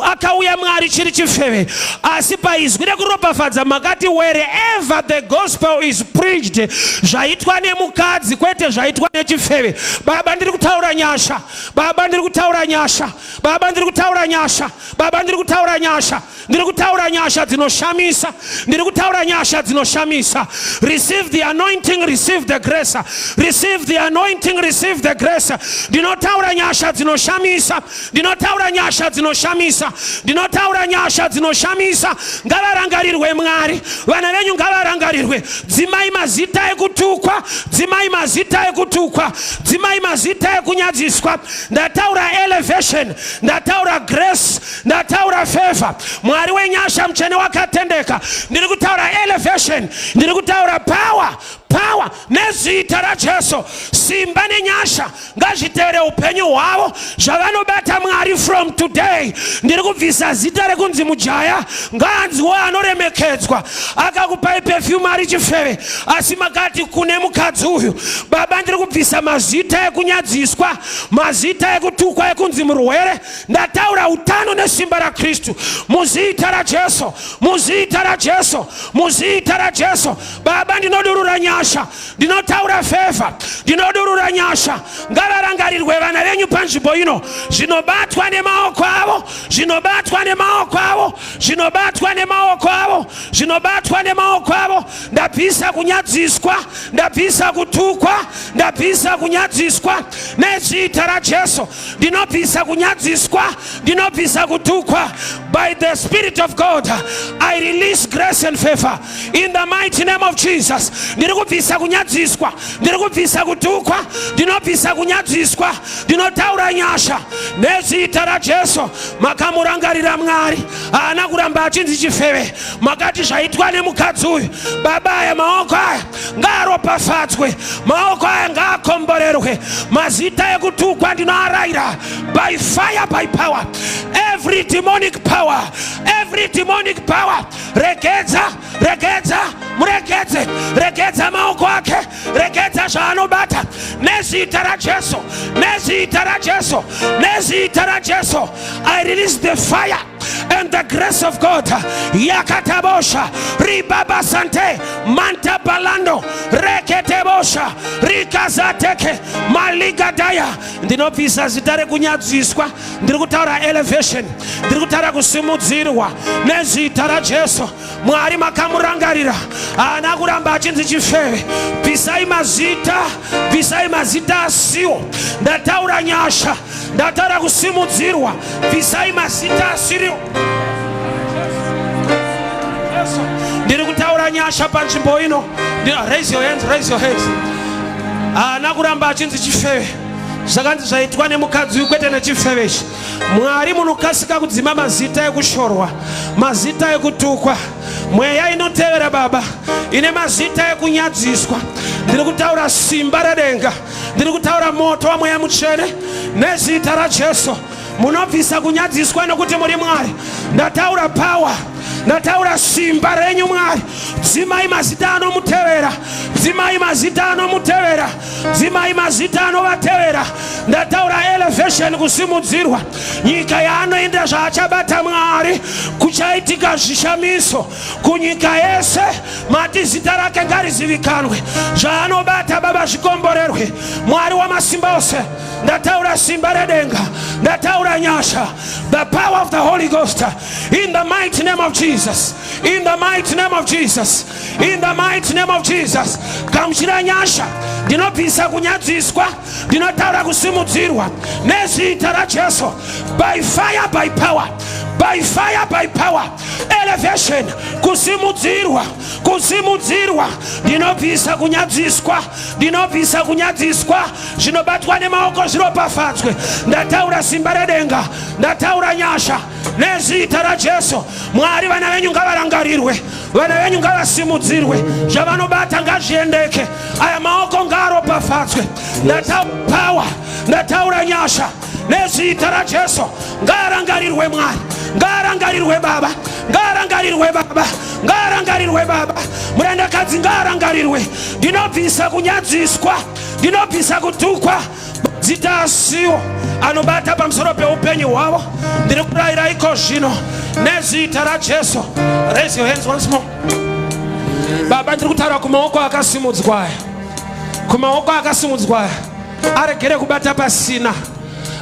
akauya Mwari chiri chifeve, asi paizwi rekuropafadza makati wherever the gospel is preached, zvaitwa nemukadzi kwete zvaitwa nechifeve. Baba, ndiri kutaura nyasha. Baba, ndiri kutaura nyasha. Baba, ndiri kutaura nyasha. Baba, ndiri kutaura nyasha. Ndiri kutaura nyasha dzinoshamisa. Ndiri kutaura nyasha dzinoshamisa. Receive the anointing, receive the grace, receive the anointing, receive the grace. Ndinotaura nyasha dzinoshamisa. Ndinotaura nyasha dzinoshamisa. Ndinotaura nyasha dzinoshamisa. Ngavarangarirwe Mwari, vana venyu ngavarangarirwe. Dzimai mazita ekutukwa, dzimai mazita ekutukwa, dzimai mazita ekunyadziswa. Ndataura elevation, ndataura grace, ndataura favor. Mwari wenyasha, mutsvene wakatendeka, ndiri kutaura elevation, ndiri kutaura power, power. Power nezita raJesu, simba nenyasha ngazvitevere upenyu hwavo. Zvavanobata Mwari, from today ndiri kubvisa zita rekunzi mujaya, ngaanziwo anoremekedzwa. Akakupai perfume ari chifeve, asi makati kune mukadzi uyu. Baba, ndiri kubvisa mazita ekunyadziswa, mazita ekutukwa, ekunzi murwere. Ndataura utano nesimba raKristu muzita raJesu, muzita raJesu, muzita raJesu. Baba, ndinodurura nyasha, ndinotaura favor, ndinodurura nyasha. Ngavarangarirwe vana venyu panzvimbo ino. Zvinobatwa nemaoko avo, zvinobatwa nemaoko avo, zvinobatwa nemaoko avo, zvinobatwa nemaoko avo. Ndabvisa kunyadziswa, ndabvisa kutukwa, ndabvisa kunyadziswa nezita raJesu. Ndinobvisa kunyadziswa, ndinobvisa kutukwa. By the Spirit of God, I release grace and favor in the mighty name of Jesus. Ndiri kubvisa kunyadziswa, ndiri kubvisa kutukwa, ndinobvisa kunyadziswa, ndinotaura nyasha nezita raJesu. Makamurangarira Mwari, haana kuramba achinzi chifeve. Makati zvaitwa nemukadzi uyu. Baba, aya maoko aya ngaaropafadzwe, maoko aya ngaakomborerwe. Mazita ekutukwa ndinoarayira by fire, by power. Every demonic power, every demonic power, regedza, regedza, muregedze, regedza maoko ake, regedza zvaanobata nezita raJesu, nezita raJesu, nezita raJesu. I release the fire and the grace of God. Yakatabosha ribaba sante manta balando reketebosha rikazateke maligadaya. Ndinobvisa zita rekunyadziswa, ndiri kutaura elevation, ndiri kutaura kusimudzirwa nezita raJesu. Mwari, makamurangarira, haana kuramba achinzi chifeve. Bvisai mazita, bvisai mazita asiwo. Ndataura nyasha, ndataura kusimudzirwa. Bvisai mazita asiriwo. Ndiri kutaura nyasha panzvimbo ino. Raise your hands, raise your hands. Haana kuramba achinzi chifeve. Zvakanzi zvaitwa nemukadzi uyu, kwete nechifeve ichi. Mwari, munokasika kudzima mazita ekushorwa, mazita ekutukwa, mweya inotevera baba ine mazita ekunyadziswa. Ndiri kutaura simba redenga, ndiri kutaura moto waMweya Mutsvene nezita raJesu. Munobvisa kunyadziswa nokuti muri Mwari. Ndataura power, ndataura simba renyu Mwari. Dzimai mazita anomutevera, dzimai mazita anomutevera, dzimai mazita anovatevera. Ndataura elevation, kusimudzirwa. Nyika yaanoenda, zvaachabata Mwari, kuchaitika zvishamiso kunyika yese. Mati zita rake ngarizivikanwe, zvaanobata Baba zvikomborerwe. Mwari wamasimba ose, ndataura simba redenga, ndataura nyasha, the power of the Holy Ghost, in the mighty name of Jesus, in the mighty name of Jesus, in the mighty name of Jesus. Gamuchira nyasha. Ndinobvisa kunyadziswa, ndinotaura kusimudzirwa nezita raJesu. By fire, by power, by fire, by power, elevation, kusimudzirwa, kusimudzirwa. Ndinobvisa kunyadziswa, ndinobvisa kunyadziswa. Zvinobatwa nemaoko zviropafadzwe. Ndataura simba redenga, ndataura nyasha nezita raJesu. Mwari, vana venyu ngavarangarirwe, vana venyu ngavasimudzirwe, zvavanobata ngazviendeke. Aya maoko ngaaropafadzwe. Ndataura power, ndataura nyasha nezita raJesu. Ngaarangarirwe Mwari, ngaarangarirwe Baba, ngaarangarirwe Baba, ngaarangarirwe Baba. Murandakadzi ngaarangarirwe. Ndinobvisa kunyadziswa, ndinobvisa kutukwa, zita asiwo anobata pamusoro peupenyu hwavo. Ndiri kurayira iko zvino nezita raJesu. Raise your hands once more. Baba, ndiri kutaura kumaoko akasimudzwa aya, kumaoko akasimudzwa aya, aregere kubata pasina.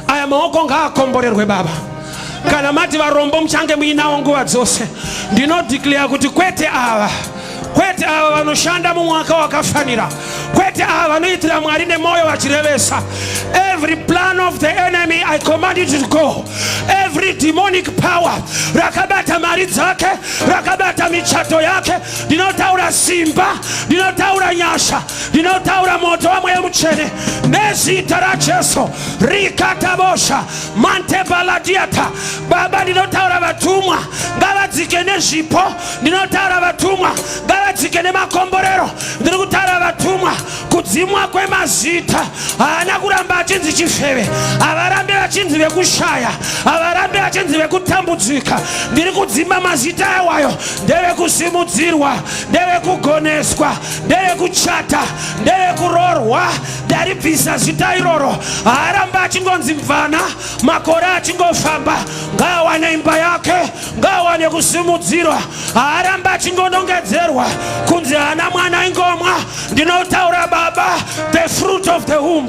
Aya maoko ngaakomborerwe. Baba, kana mati varombo muchange muinawo nguva dzose, ndinodeclare kuti kwete ava, kwete ava vanoshanda mumwaka wakafanira, kwete ava vanoitira Mwari nemwoyo vachirevesa. Every plan of the enemy, I command it to go. Every demonic power rakabata mari dzake, rakabata michato yake, ndinotaura simba, ndinotaura nyasha, ndinotaura moto waMweya Mutsvene nezita raJesu. Rikatabosha mantebaladiata. Baba, ndinotaura vatumwa ngavadzike nezvipo, ndinotaura vatumwa ngavadzike nemakomborero, ndiri kutaura vatumwa. Kudzimwa kwemazita, haana kuramba achinzi chifeve, havarambe vachinzi vekushaya, havarambe vachinzi vekutambudzika. Ndiri kudzima mazita awayo, ndevekusimudzirwa, ndevekugoneswa, ndevekuchata, ndevekuroorwa. Ndaribvisa zita iroro. Haaramba achingonzi mvana, makore achingofamba. Ngaawane imba yake, ngaawane kusimudzirwa. Haaramba achingonongedzerwa kunzi haana mwana ingomwa. Ndinotaura baba, the fruit of the womb,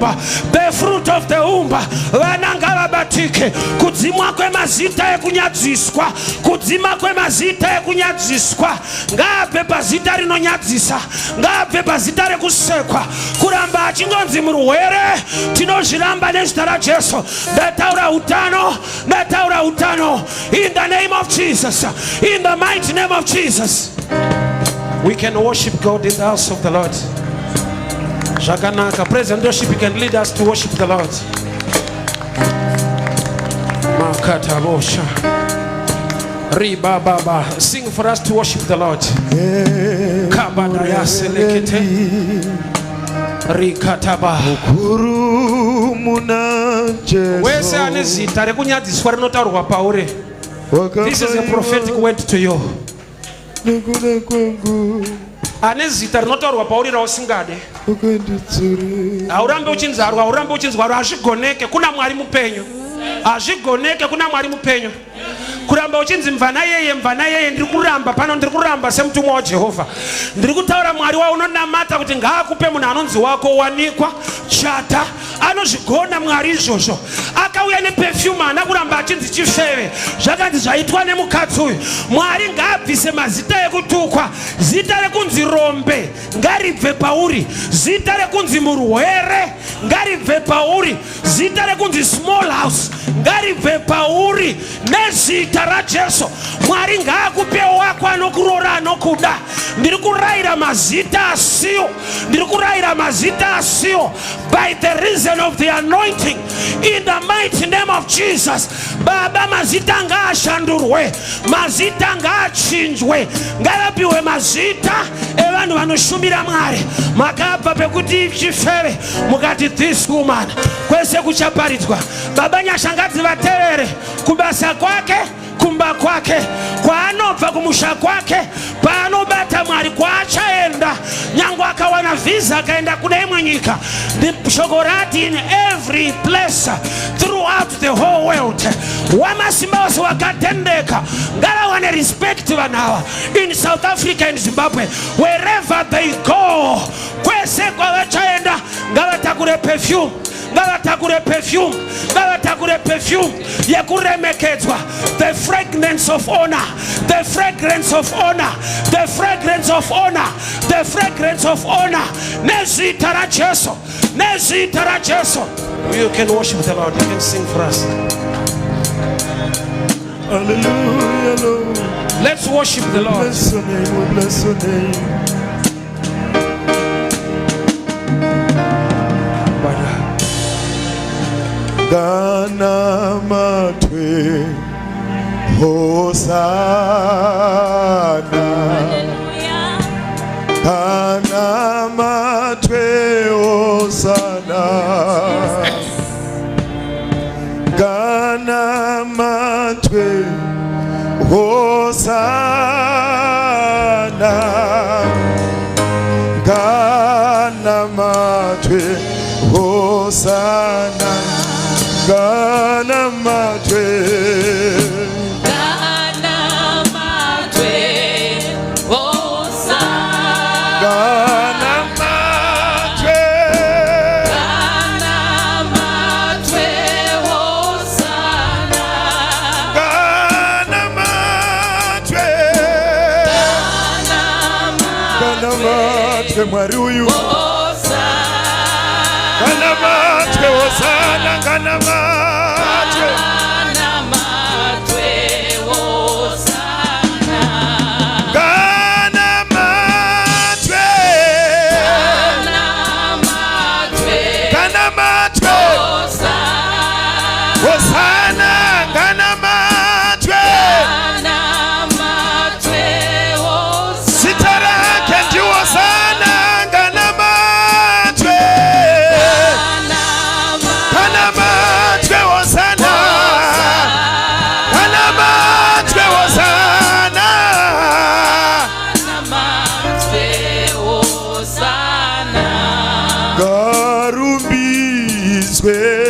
the fruit of the womb. Vana ngavabatike. Kudzimwa kwemazita ekunyadziswa, kudzima kwemazita ekunyadziswa. Ngaabve pazita rinonyadzisa, ngaabve pazita rekusekwa. Kuramba achingonzi murwere, tinozviramba nezita raJesu. Ndataura utano, ndataura utano in the name of Jesus, in the mighty name of Jesus. We can worship God in the house of the Lord. Zvakanaka. Praise and worship can lead us to worship the Lord. Makatabosha. Ribababa. Sing for us to worship the Lord. Kabadaya selekete. Rikataba. Mukuru muna Jesu. Wese ane zita rekunyadziswa rinotaurwa pauri. This is a prophetic word to you. Nekuda kwangu Ane zita rinotaurwa pauri rausingade. wakanditsura. Haurambe uchinzarwa, haurambe uchinzwarwa, hazvigoneke kuna Mwari mupenyu. Hazvigoneke kuna Mwari mupenyu. Kuramba uchinzi mvana yeye, mvana yeye, ndiri kuramba pano, ndiri kuramba semutumwa waJehovha. Ndiri kutaura Mwari waunonamata kuti ngaakupe munhu anonzi wako, wanikwa, chata. Anozvigona Mwari izvozvo. Akauya neperfume, haana kuramba achinzi chifeve. Zvakanzi zvaitwa nemukadzi uyu. Mwari ngaabvise mazita ekutukwa. Zita rekunzi rombe ngaribve pauri. Zita rekunzi murwere ngaribve pauri. Zita rekunzi small house ngaribve pauri nezita raJesu. Mwari ngaakupe wako anokuroora, anokuda. Ndiri kurayira mazita asiwo, ndiri kurayira mazita asiwo by the reason of the anointing in the mighty name of Jesus. Baba, mazita ngaashandurwe, mazita ngaachinjwe, ngavapiwe mazita evanhu vanoshumira Mwari. Makabva pekuti chifeve mukati this woman, kwese kuchaparidzwa. Baba, nyasha ngadzivatevere kubasa kwake, kumba kwake, kwaanobva, kumusha kwake, paanobata Mwari, kwaachaenda. Nyange akawana visa akaenda kune imwe nyika, the shoko rati in every place throughout the whole world, wamasimba ose wakatendeka ngavawane respect vanhu ava in South Africa and Zimbabwe, wherever they go, kwese kwavachaenda ngavatakure perfume, ngavatakure perfume, ngavatakure perfume yekuremekedzwa, the fragrance of honor, the fragrance of honor, the fragrance of honor, the fragrance of honor, nezita raJesu, nezita raJesu. You can worship the Lord. You can sing for us. Hallelujah, Lord. Let's worship the Lord. Bless your name, we bless your name. Nganamatwe Hosanna. Nganamatwe Hosanna. Nganamatwe Hosanna. Nganamatwe Hosanna. Nganamatwe. Nganamatwe Hosanna. Nganamatwe. Nganamatwe Hosanna. Nganamatwe. Nganamatwe Mwari uyu. Hosanna. Nganamatwe Hosanna. Nganamatwe. Nganamatwe Hosanna. Nganamatwe. Nganamatwe Nganamatwe. Hosanna. Hosanna. Nganamatwe. Nganamatwe Hosanna. Zita rake ndiHosanna. Nganamatwe. Nganamatwe.